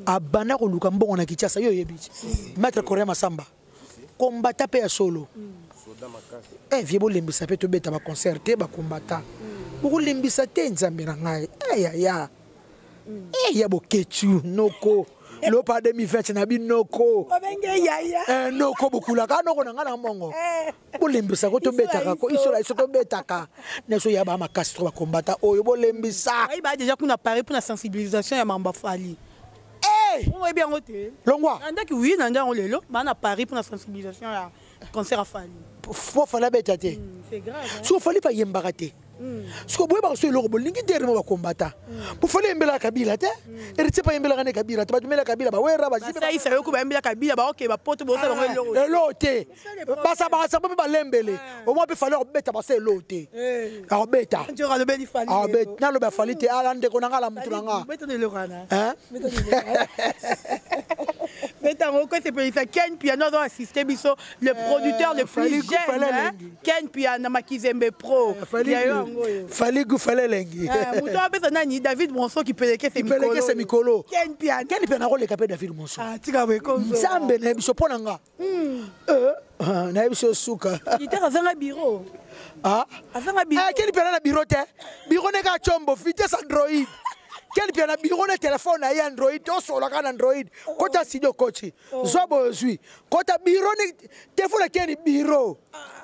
[SPEAKER 1] Abanda koluka mbongo na Kinshasa, yo oyebi ti. Maître Coréen Masamba. Kombata mpe ya solo. Vie bolembisa mpe tobeta ba concert te, ba kombata. Bokolembisa te nzambe na ngai. Ya, ya. Ya boketu, noko. Lopa 2020 na binoko.
[SPEAKER 3] Obenge yaya.
[SPEAKER 1] Noko bokulaka noko na nga na mongo. Bolembisa ko tobetaka ko isola iso tobetaka. Neso ya ba makasi to ba kombata oyo bolembisa.
[SPEAKER 3] Ayi ba déjà kuna parler pour la sensibilisation ya Mamba Fally. On est bien roté.
[SPEAKER 1] Longwa.
[SPEAKER 3] Ndaki oui na ndango lelo, ba na Paris pour la sensibilisation ya concert à Fally.
[SPEAKER 1] Fo Fally beta te.
[SPEAKER 3] C'est grave, hein.
[SPEAKER 1] So Fally pa yembaka te. Siko boye ba so eloko bolingi te remo ba kombata. Bo Fally yembela Kabila te. Héritier pa yembela ne Kabila te. Ba tumela Kabila ba wera ba jibe.
[SPEAKER 3] Ba isa yoku ba yembela Kabila ba okay ba poto bo sa ba eloko.
[SPEAKER 1] Eloko te. Ba sa ba sa ba lembele. Au moins pe Fally obeta ba sa eloko te. A obeta.
[SPEAKER 3] Njo ra lobeli Fally.
[SPEAKER 1] A obeta. Na loba Fally te ala ndeko na ngala mutu na nga.
[SPEAKER 3] Beta ne lorana.
[SPEAKER 1] Hein?
[SPEAKER 3] Beta ne lorana. Beta ngoko c'est pelisa Ken Piano doit assister biso le producteur le plus jeune, hein? Ken Piano Makizembe Pro.
[SPEAKER 1] Fally Fally Gu Fally Lengi.
[SPEAKER 3] Muto apesa nani David Monsoh qui peleke ses
[SPEAKER 1] Qui peleke ses mikolo.
[SPEAKER 3] Ken Piano.
[SPEAKER 1] Ken Piano role kapé David Monsoh.
[SPEAKER 3] Ah tika we konzo.
[SPEAKER 1] Nzambe na biso pona nga. Na biso suka.
[SPEAKER 3] Gitare azanga bureau.
[SPEAKER 1] Ah?
[SPEAKER 3] Azanga bureau.
[SPEAKER 1] Ken Piano na bureau te. Bureau ne ka chombo vitesse Android. Ken Mpiana biro na telefone na ye Android, tosolaka na Android. Kota studio koti. Zwa boye ozwi. Kota biro ni telefone akei ni biro.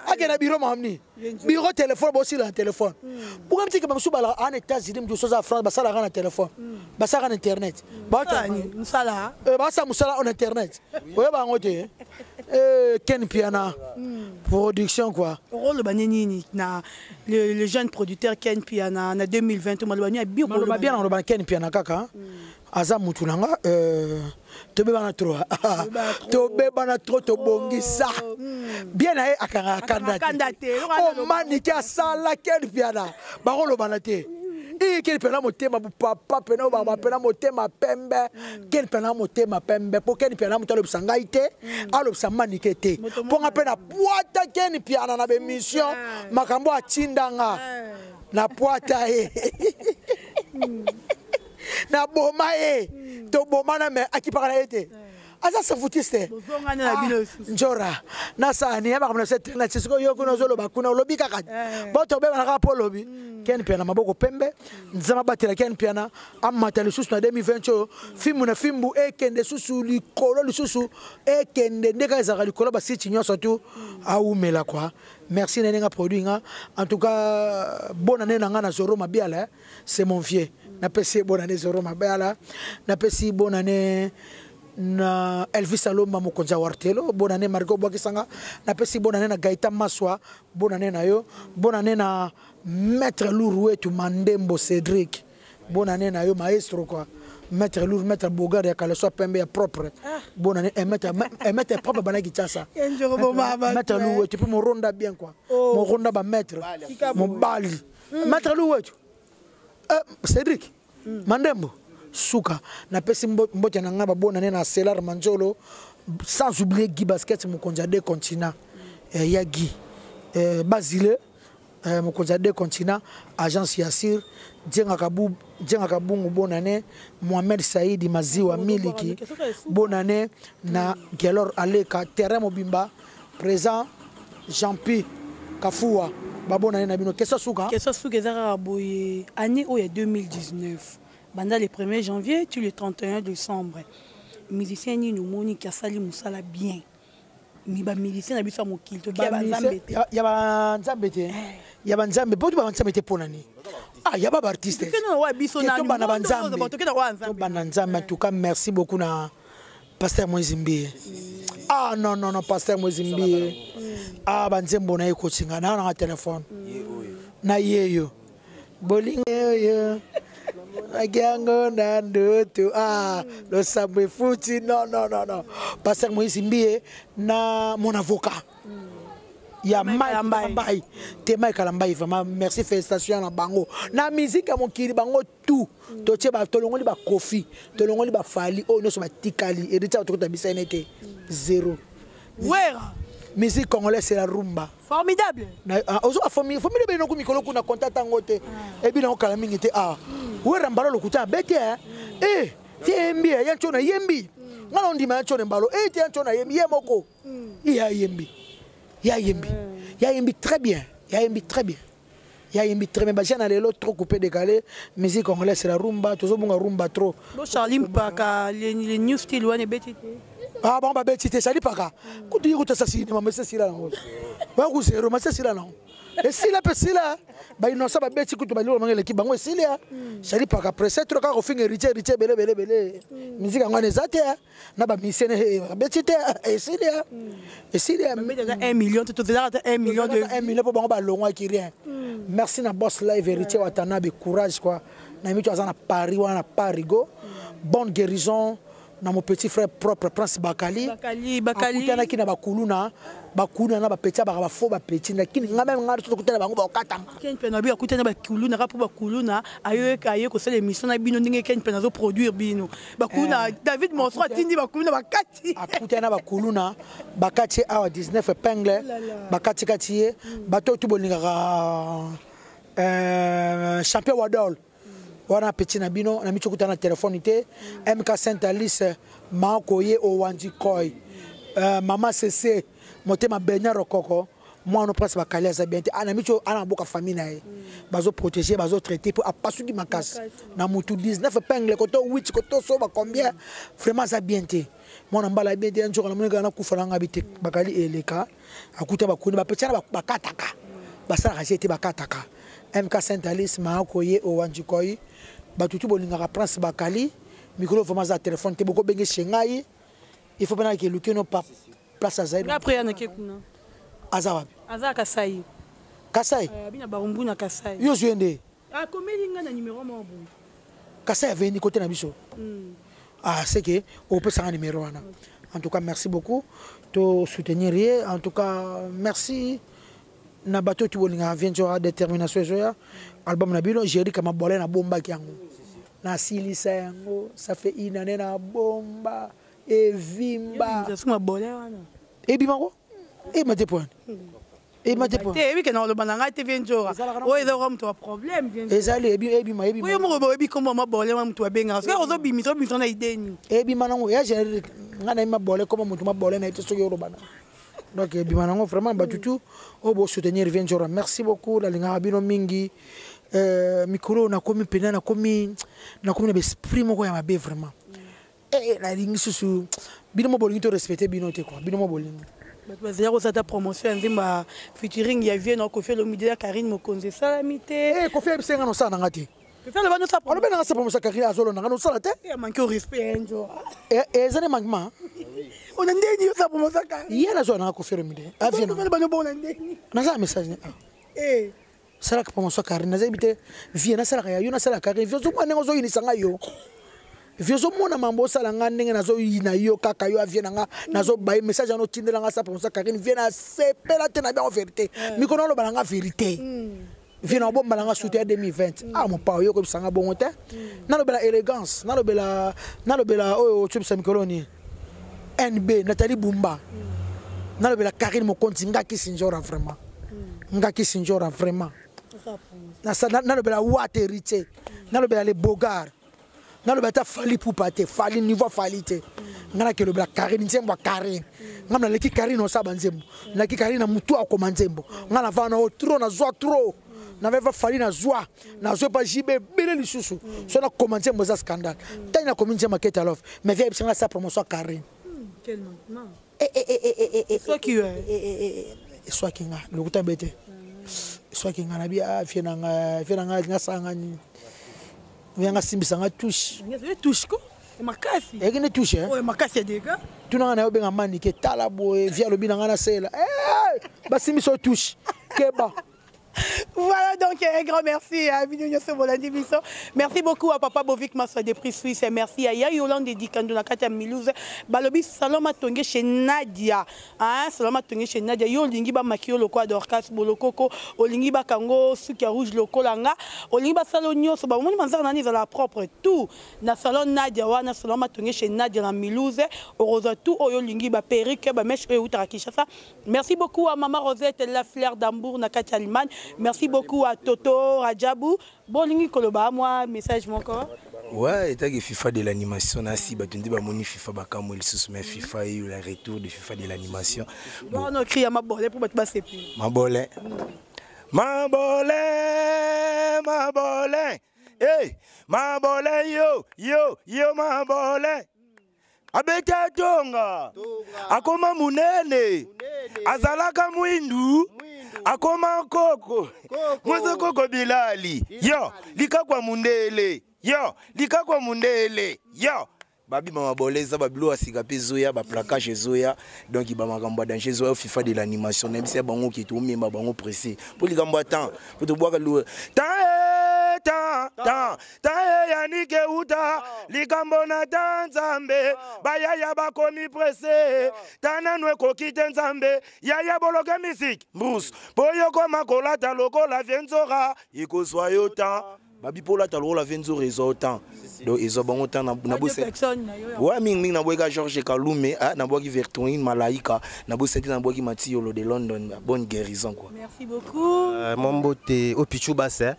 [SPEAKER 1] Akei na biro mamni. Biro telefone bosila na telefone. Pourquoi mtiki bamosusu balaka en États-Unis, mosusu aza France, basalaka na telefone. Basalaka na internet.
[SPEAKER 3] Mosala.
[SPEAKER 1] Basala mosala on internet. Oyeba yango te. Ken Mpiana production quoi.
[SPEAKER 3] Rôle nini na le jeune producteur Ken Mpiana na 2020 maloba nini abi?
[SPEAKER 1] Maloba bien, naloba na Ken Mpiana kaka. Aza mutu na nga, tobebana trop, tobebana trop, tobongisa bien na ye, akangaka kanda te. O Manike asala Ken Mpiana, bakolobana te. Ken Mpiana motema papa pena oyo bapena motema pembe. Ken Mpiana motema pembe, mpo Ken Mpiana moto alobisa ngai te, alobisa Manike te, mpo nga mpe na pwata Ken Mpiana na bémission. Makambo atindanga na pwata ye, naboma ye, tobomana, me akipaka na ye te, aza savutiste. Njora nasani ya makambo na biso internet. Sikoyo yo kuna ozoloba, kuna olobi kaka bo tobebana kaka mpo olobi. Ken Mpiana maboko pembe, Nzambe abatela Ken Mpiana, amata lisusu na 2020 oyo, fimbu na fimbu ekende susu likolo, lisusu ekende nde kaka ezalaka likolo, basiti nyonso tu awumela quoi. Merci na ndenge produit nga. En tout cas, bonne année na nga na Zoro Mabiala, c'est mon vieux. Napesi bonne année Zoro Mabiala, napesi bonne année na Elvis Alomba, mokonzi ya Wartelo. Bonne année Margot Bwakisanga, napesi bonne année na Gaëtan Maswa, bonne année na yo. Bonne année na maître Lourouetu Mandembo Cédric, bonne année na yo maestro quoi. Maître Lourd, maître Bogar ya Kaleso pembe ya propre. Bonne année et maître, et maître propre bana Kinshasa. Maître Lourouetu puis moronda bien quoi. Moronda ba maître. Mobali. Maître Lourouetu. Cédric Mandembo suka napesi mbote na nga ba bonne année na Celar Manzolo, sans oublier Guy Basket, mokonzi ya deux continents. Ya Guy Basile, mokonzi ya deux continents, agence Yassir Djenga Kabungu, bonne année Mohamed Saidi Maziwa Miliki, bonne année na Gelor Aleka terrain mobimba présent, Jean-Pi Kafua, ba bonne année na bino. Question suka.
[SPEAKER 3] Question suka eza kaka boye: année oyo ya 2019, banda le 1er janvier ti le 31 décembre, musicien nini omoni asali mosala bien? Mi bamusicien na biso ya mokili, toki ya banzambe te.
[SPEAKER 1] Ya banzambe te, ya banzambe po to banzambe te. Mpo nani? Ah, ya ba baartiste. Tobanda banzambe, tobanda Nzambe. En tout cas, merci beaucoup na pasteur Moïse Mbiye. Ah non non non, pasteur Moïse Mbiye, ah, banzembo na ye kotinga na nanga telefone na ye yo bolingo oyo akiango na ndoto, ah, losambo efuti. Non non non non, pasteur Moïse Mbiye na mon avocat ya Mike Kalambai te, Mike Kalambai, vraiment merci, félicitations na bango. Na musique ya mokili, bango tout totie, tolongoli baKofi, tolongoli baFally, oyo nyonso batikali Héritier, tokota bisa ene te, zéro.
[SPEAKER 3] Wera.
[SPEAKER 1] Musique congolaise, c'est la rumba.
[SPEAKER 3] Formidable.
[SPEAKER 1] Ozoka formidable enoko mikolo kuna contact yango te, ebi nango kala mingi te. Ah, Wera mbalo lokuta abete e te yembi ya ntio yembi nga na ondima ya ntio mbalo e te ya ntio yembi ye moko ya yembi, ya yembi, ya yembi très bien, ya yembi très bien, ya yembi très bien. Bajeune na lelo trop coupé décalé. Musique congolaise, c'est la rumba, tozobunga rumba trop.
[SPEAKER 3] Bo Charlie Mpaka, les new style wana ebeti te?
[SPEAKER 1] Ah bon, babeti te. Charlie Mpaka kutu ye kutu asasi mama esesila nango baku zero masesila nango esila mpe esila. Bainosa babeti kutu balilo bango eleki bango esili ya Charlie Mpaka presse trop kaka kofinga Héritier, Héritier ebele ebele ebele. Musique yango wana eza te na bamisien babeti te, esili ya esili ya.
[SPEAKER 3] 1 million te, tozelaka te 1 million de
[SPEAKER 1] 1 million mpo bango balongwaki rien. Merci na boss live Héritier Watanabe, courage quoi. Na mito aza na Paris wana na Parigo, bonne guérison na mon petit frère propre Prince Bakali.
[SPEAKER 3] Bakali, Bakali.
[SPEAKER 1] Akutanaki na bakuluna, bakuluna na bapeti baka bafo bapeti na kini nga même nga tokutana bango bakatanga.
[SPEAKER 3] Ken mpe na bi akutana bakuluna kaka mpo bakuluna aye kosala émission na bino ndenge Ken mpe nazoproduire bino bakuluna. David Monstro atindi bakuluna bakati.
[SPEAKER 1] Akutana na bakuluna bakati awa 19 épingle bakatikati ye. Bato oyo tu bolingaka champion Wadol wana petit na bino na miti okutana na telefone te. MK Saint Alice Makoye Owandi Koy, mama Cc motema Benya Rokoko. Mwana Prince Bakali aza bien te. Ana micho ana boka famille na ye. Bazo protéger, bazo traiter pour apasuki makasi. Na mutu 19 épingle koto 8 koto so ba combien. Vraiment aza bien te. Mwana mbala bien te nzoka na moneka na kufa na ngabi te. Bakali eleka akuta bakuni ba pechana bakataka. Basalaka je te bakataka. MK Saint Alice Maakoye Owanjikoi bato tu bolingaka Prince Bakali mikolo vraiment aza téléphone te bokobenge chez ngai. Il faut pena ke luke no pa place azali.
[SPEAKER 3] Nga après yana ke kuna.
[SPEAKER 1] Aza wapi?
[SPEAKER 3] Aza Kasai.
[SPEAKER 1] Kasai?
[SPEAKER 3] Bina barumbu na Kasai.
[SPEAKER 1] Yo zwe nde.
[SPEAKER 3] Akomeli nga na numéro moko boye.
[SPEAKER 1] Kasai aveni côté na biso. Ah, c'est que opesanga numéro wana. En tout cas, merci beaucoup. To soutenir ye. En tout cas, merci. Na bateau tu bolinga vient sur détermination ezoya. Album na bino Jerry kama bole na bomba kiango. Na silisa yango, ça fait une année na bomba evimba. Ebima ko? Ebima te point. Ebima te point.
[SPEAKER 3] Te ebi ke na loba na ngai te vient jora. Oyo eza ko mutu problème vient.
[SPEAKER 1] Ezali ebi ebima ebima.
[SPEAKER 3] Oyo moko boyebi kombo mabole wa mutu abenga. Parce que ozo bimisa obimisa na idée ni.
[SPEAKER 1] Ebima nango ya générique nga na mabole comme mutu mabole na ete soki oloba na. Donc ebima nango vraiment batutu oyo bo soutenir vient jora. Merci beaucoup la lingaka bino mingi. Mikolo nakomi pena nakomi nakomi na esprit moko ya mabe vraiment. Eh nalingi susu bino mo bolingi to respecter bino te quoi. Bino mo bolingi.
[SPEAKER 3] Bato bazali kosala promotion ya nzembo ya featuring ya vie na Koffi Olomide ya Karine Mokonzi esalami te.
[SPEAKER 1] Eh Koffi ayebisa nga nosala na nga te.
[SPEAKER 3] Koffi aloba nosala promotion.
[SPEAKER 1] Alobi na nga sa promotion Karine azolo na nga nosala te.
[SPEAKER 3] Eh manque au respect ya Nzora.
[SPEAKER 1] Eh eza ne manquement.
[SPEAKER 3] Ona ndeni yo sa promotion Karine.
[SPEAKER 1] Ye nazwa na nga Koffi Olomide. A vie na.
[SPEAKER 3] Koffi aloba bona ndeni.
[SPEAKER 1] Naza message ne.
[SPEAKER 3] Eh
[SPEAKER 1] salaka promotion Karine nazayebi te vie nasalaka ya yo nasalaka Karine vie ozomona ndenge ozoyinisa nga yo. Vie ozomona mambo osala nga ndenge nazoyina yo kaka yo avie na nga nazobaye message wana otindela nga sa promotion Karine vie nasepela te na biango vérité. Mikolo oloba na nga vérité. Vie na obomba na nga soutien ya 2020. Ah mon papa yo koyebisa nga bongo te. Nalobela élégance, nalobela nalobela oyo otyebisa mikolo nini. NB Nathalie Bumba. Nalobela Karine Mokonzi nga Kisinjora vraiment. Nga Kisinjora vraiment. Nalobela Wat héritier. Nalobela les Bogart. Nalobela ta Fally Poupa te, Fally niveau Fally te. Nga na kelobela Karine nzembo ya Karine. Nga na leki Karine osaba nzembo. Naki Karine na mutu akoma nzembo. Nga na vana o trop na zwa trop. Na veva Fally na zwa, na zwa pa JB bele lisusu. So na koma nzembo za scandale. Tani na komi nzembo Keta Love, mais via ebisanga sa promotion Karine.
[SPEAKER 3] Quel manquement.
[SPEAKER 1] Eh eh eh eh eh eh.
[SPEAKER 3] Soit qui
[SPEAKER 1] eh eh soit qui nga lokuta bete. Soit qui nga na bi ah fie na nga, fie na nga nga sanga ni. Nga simbisa nga touche.
[SPEAKER 3] Nga touche ko? Makasi.
[SPEAKER 1] Eki ne touche hein.
[SPEAKER 3] Ouais makasi ya dega.
[SPEAKER 1] Tuna nga na yo benga mani ke tala boye via lobi na nga na sela. Eh basimbi so touche. Keba.
[SPEAKER 3] Voilà donc un grand merci à Bino Nyoso Bolandi Biso. Merci beaucoup à Papa Bovik Maswa des Prix Suisse. Merci à Yaya Yolande Dikando na kati ya Milouse. Balobi Saloma Tonge chez Nadia. Hein, Saloma Tonge chez Nadia. Yo lingi ba makio lokwa Dorcas Bolokoko, olingi ba kango suki ya rouge lokolanga, olingi ba salon nyoso ba moni manzara nani za la propre tout. Na salon Nadia wana Saloma Tonge chez Nadia na Milouse. Oroza tout oyo lingi ba perruque ba mèche oyo utara Kinshasa. Merci beaucoup à Maman Rosette la fleur d'Ambour na kati Allemagne. Merci beaucoup à Toto Rajabu. Bolingi koloba moi message mon corps.
[SPEAKER 9] Ouais, état que FIFA de l'animation na si batundi ba moni FIFA ba kamwe lisusu mais FIFA eu le retour de FIFA de l'animation.
[SPEAKER 3] Bon, on crie à ma bolé pour battre basepi.
[SPEAKER 9] Ma bolé. Ma bolé, ma bolé. Hey, ma bolé yo yo yo ma bolé. Abeta tonga. Akoma munene. Azalaka mwindu. Akoma koko. Mwezo koko bilali. Yo, likakwa mundele. Yo, likakwa mundele. Yo. Babi mama boleza babilo asika pe zoya ba placage zoya donc ba makambo danger zoya FIFA de l'animation na bisa bango ki to memba bango pressé pour likambo temps pour to bwaka lu ta ta ta ta yanike uta likambo na ta nzambe bayaya bakomi pressé ta nanu ekoki te nzambe yaya boloke musique mbus po yo koma kolata lokola vie nzora ekozwa yo temps babi po olata lokola vie nzora ezwa yo temps donc ezwa bango temps na bose ouais mingi mingi nabwaki Georges Kalume ah nabwaki Vertoine Malaika nabosaki te nabwaki Mathieu de London bonne guérison quoi.
[SPEAKER 3] Merci beaucoup.
[SPEAKER 10] Mambote au Pichou Basse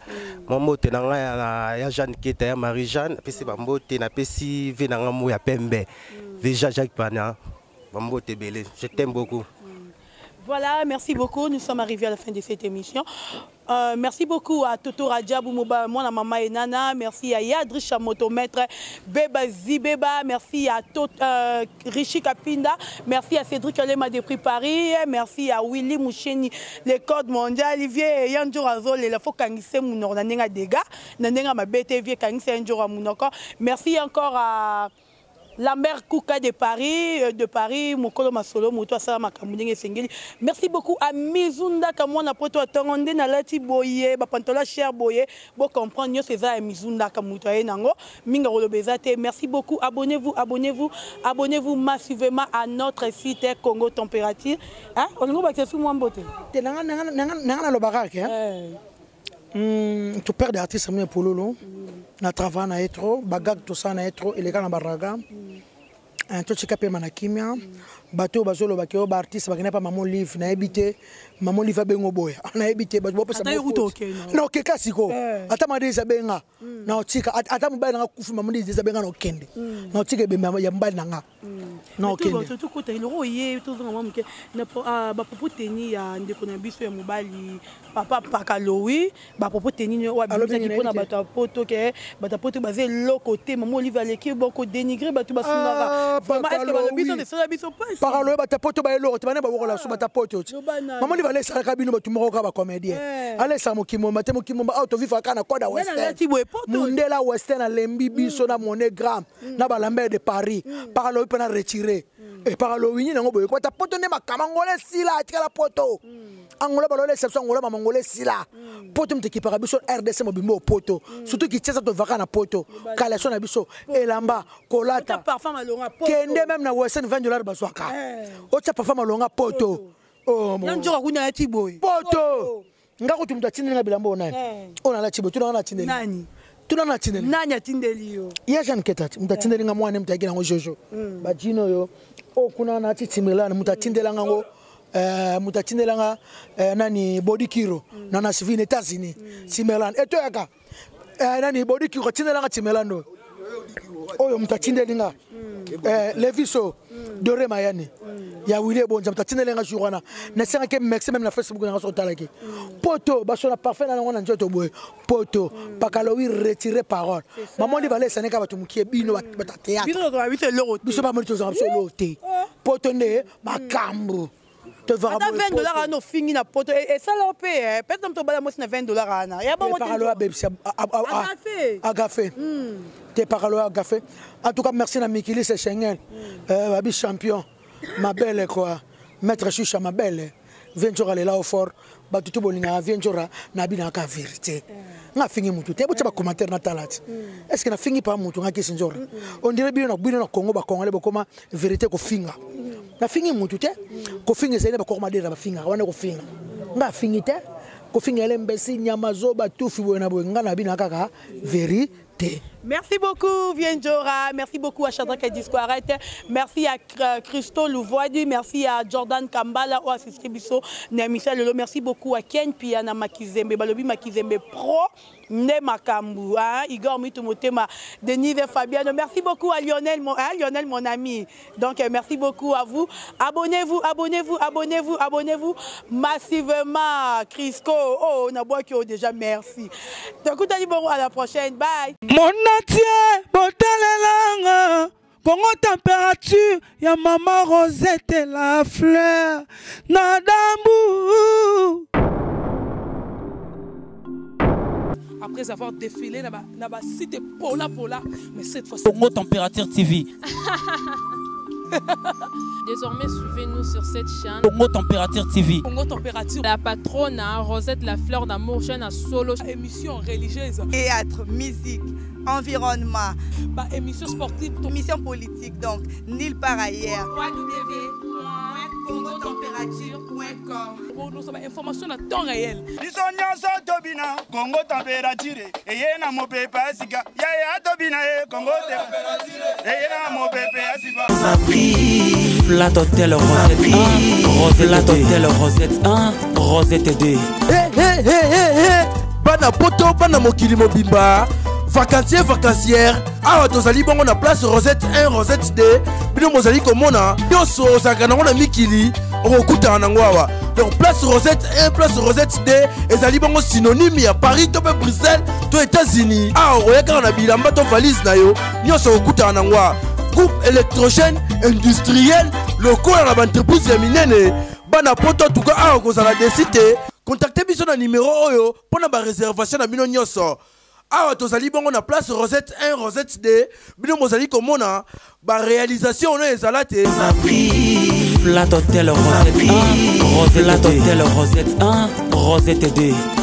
[SPEAKER 10] mambote na nga ya Jeanne Keta ya Marie Jeanne pesi bambote na pesi ve na nga mo ya Pembe déjà Jacques Pana mambote belé je t'aime beaucoup.
[SPEAKER 3] Voilà, merci beaucoup. Nous sommes arrivés à la fin de cette émission. Euh, merci beaucoup à Toto Radjabou Moba, moi, la maman et Nana. Merci à Yadrisha Motomètre, Beba Zibeba. Merci à Tot, euh, Richi Kapinda. Merci à Cédric Alema depuis Paris. Merci à Willy Moucheni, le code mondial. Olivier Yanjo Azol, il faut kangise munoko na ndenga dégâts, na ndenga mabete vie kangise Yanjo munoko. Merci encore à Lambert Kouka de Paris, euh, de Paris, Mokolo Masolo, Moto Asala Makambo ndenge esengeli. Merci beaucoup à Mizunda Kamwana Poto atongo nde nalati boye, ba pantola cher boye, bo comprendre nyonso eza ya Mizunda Kamuto aye nango, minga koloba eza te. Merci beaucoup. Abonnez-vous, abonnez-vous, abonnez-vous massivement à notre site Congo Température. Hein? Olingo bakisa su mwa mbote.
[SPEAKER 1] Te nanga nanga nanga nanga nalobaka ke.
[SPEAKER 3] Eh.
[SPEAKER 1] Hmm, to père d'artiste mwe pololo. Na travail na ye trop, bagag tout ça na ye trop, eleka na baraga. Eh, totika pema na kimia. Bato oyo bazolobaki oyo baartiste bakenda pa mama Olive, nayebi te mama Olive abengo boya. Nayebi te bato bopesa
[SPEAKER 3] Ata yo kuta okende.
[SPEAKER 1] Na okeka siko.
[SPEAKER 3] Eh.
[SPEAKER 1] Ata madesi abenga. Na otika ata mobali nanga kufi mama Olive abenga na okende. Na otika ebembe ya mobali nanga. Na okende.
[SPEAKER 3] Tokota eloko oye tozonga mwa moke na bapropos teni ya ndeko na biso ya mobali papa mpaka lowi bapropos teni nini oyo abimisaki mpona bato ya poto ke bato ya poto baza eloko te mama Olive aleki boko dénigre bato basungaka vraiment est ce que balobi biso esala biso mpasi
[SPEAKER 1] mpaka lowi bato ya poto ba eloko te bana babokola so bato ya poto ti mama Olive alesalaka bino bato moko kaka bacomédien alesaka mokimomba te mokimomba awa tovivaka kaka na koda western mundela western alembi biso na monogramme na balambert de Paris mpaka lowi mpe na retire mpaka lowi nini yango boye bata poto nde makama angola esila atikala poto angola balola exception angola mama angola esila poto moto ekipaka biso RDC mobimba o poto surtout Kinshasa tovaka na poto kaleso na biso elamba kolata kende meme na western 20 dollars bazwaka otya parfum malonga poto
[SPEAKER 3] nzoka kuna alati boye
[SPEAKER 1] poto nga kutu moto atindeli nga bilamba oyo nani oyo nalati boye tunanga natindeli
[SPEAKER 3] nani
[SPEAKER 1] tuna natindeli
[SPEAKER 3] nani atindeli yo
[SPEAKER 1] ye Jeanne Keta moto atindeli nga mwana moto ayaki nango jojo bajino oyo oyo kuna nati timelane moto atindelanga ngo moto atindelanga nani Bodi Kiro na Nashville États-Unis Timelan etoyaka nani Bodi Kiro atindelanga Timelan oyo oyo moto atindeli nga Leviso Dore Mayani ya Willy Ebonza moto atindeli nga jour wana nasengaki merci même na Facebook nanga so otalaki poto basola parfait na yango na nzoto boye poto pakalowi retire parole mamoni balesaneka bato mokie bino bato ya théâtre biso bamoni tozwaka biso eloko te poto nde makambo
[SPEAKER 3] ata 20 dollars wana ofingi na poto esala mpe peut-être moto obala mwasi na 20 dollars wana ya bongo
[SPEAKER 1] pakalo abebisi agafe te pakalo agafe. En tout cas merci na mikili se Schengen babi champion mabele quoi maître Chicha mabele Ventura lela au fort bato to bolingaka Ventura na binaka vérité nga fingi mutu te botya bacommentaire natala ti est ce que nafingi pa mutu nga kisi nzora on dirait bino na bino na Congo bacongolais bokoma vérité kofinga nafingi mutu te kofinga ezali na bakoko madera bafingaka wana kofinga nga afingi te kofinga ele mbesi nyama zoba tufi boye na boye nga na bina kaka vérité.
[SPEAKER 3] Merci beaucoup, Vienjora. Merci beaucoup à Shadrach Discoaret. Merci à Christo Louvoidi. Merci à Jordan Kambala, ou assisté Bisso, Michel Lolo. Merci beaucoup à Ken Piana Makizembe, Balobi Makizembe Pro, Nde Makambu, hein, Igor Mitumotema, Denise Fabiano. Merci beaucoup à Lionel, mon, hein, Lionel, mon ami. Donc, merci beaucoup à vous. Abonnez-vous, abonnez-vous, abonnez-vous, abonnez-vous massivement. Crisco, oh, on a boit déjà, merci. Donc, bon, à la prochaine. Bye.
[SPEAKER 11] Mon atie botalelanga Congo température ya mama Rosette la fleur na dambu.
[SPEAKER 5] Après avoir défilé na ba site pola pola, mais cette fois
[SPEAKER 2] Congo Température TV.
[SPEAKER 6] Désormais, suivez-nous sur cette chaîne.
[SPEAKER 2] Congo Température TV.
[SPEAKER 5] Congo Température.
[SPEAKER 6] La patronne, hein, Rosette la fleur d'amour, chaîne à solo.
[SPEAKER 5] Émission religieuse.
[SPEAKER 7] Théâtre, musique, environnement.
[SPEAKER 5] Bah, émission sportive.
[SPEAKER 7] Émission politique, donc, nulle part ailleurs. www.congotempérature.com
[SPEAKER 5] Pour nous, information à temps réel.
[SPEAKER 8] Biso nyonso tobina Congo température eye na mopepe ya sika yaya tobina ye Congo eye na mopepe ya sika.
[SPEAKER 2] Flat Hotel Rosette 1, Rosette Hotel Rosette 1, Rosette 2.
[SPEAKER 4] Hey, hey, hey, hey, hey. Bana poto bana mokili mobimba vacancier vacancière awa tozali bongo na place Rosette 1 Rosette 2 bino bozali komona nyonso ozalaka nango na mikili okokutana nango awa. Donc place Rosette 1, place Rosette 2 ezali bongo synonyme ya Paris to mpe Bruxelles to États-Unis. Awa okoya kaka na bilamba to valise na yo nyonso okokutana na ngwa groupe électrogène industriel lokola na baentreprise ya minene. Bana poto, tuka awa kozala desi te. Contacte biso na numero oyo mpo na bareservation na bino nyonso. Awa tozali bongo na place Rosette 1, Rosette 2. Bino bozali komona baréalisation oyo ezala te.
[SPEAKER 2] Flat Hotel Rosette 1, Rosette Flat Hotel Rosette 1, Rosette 2.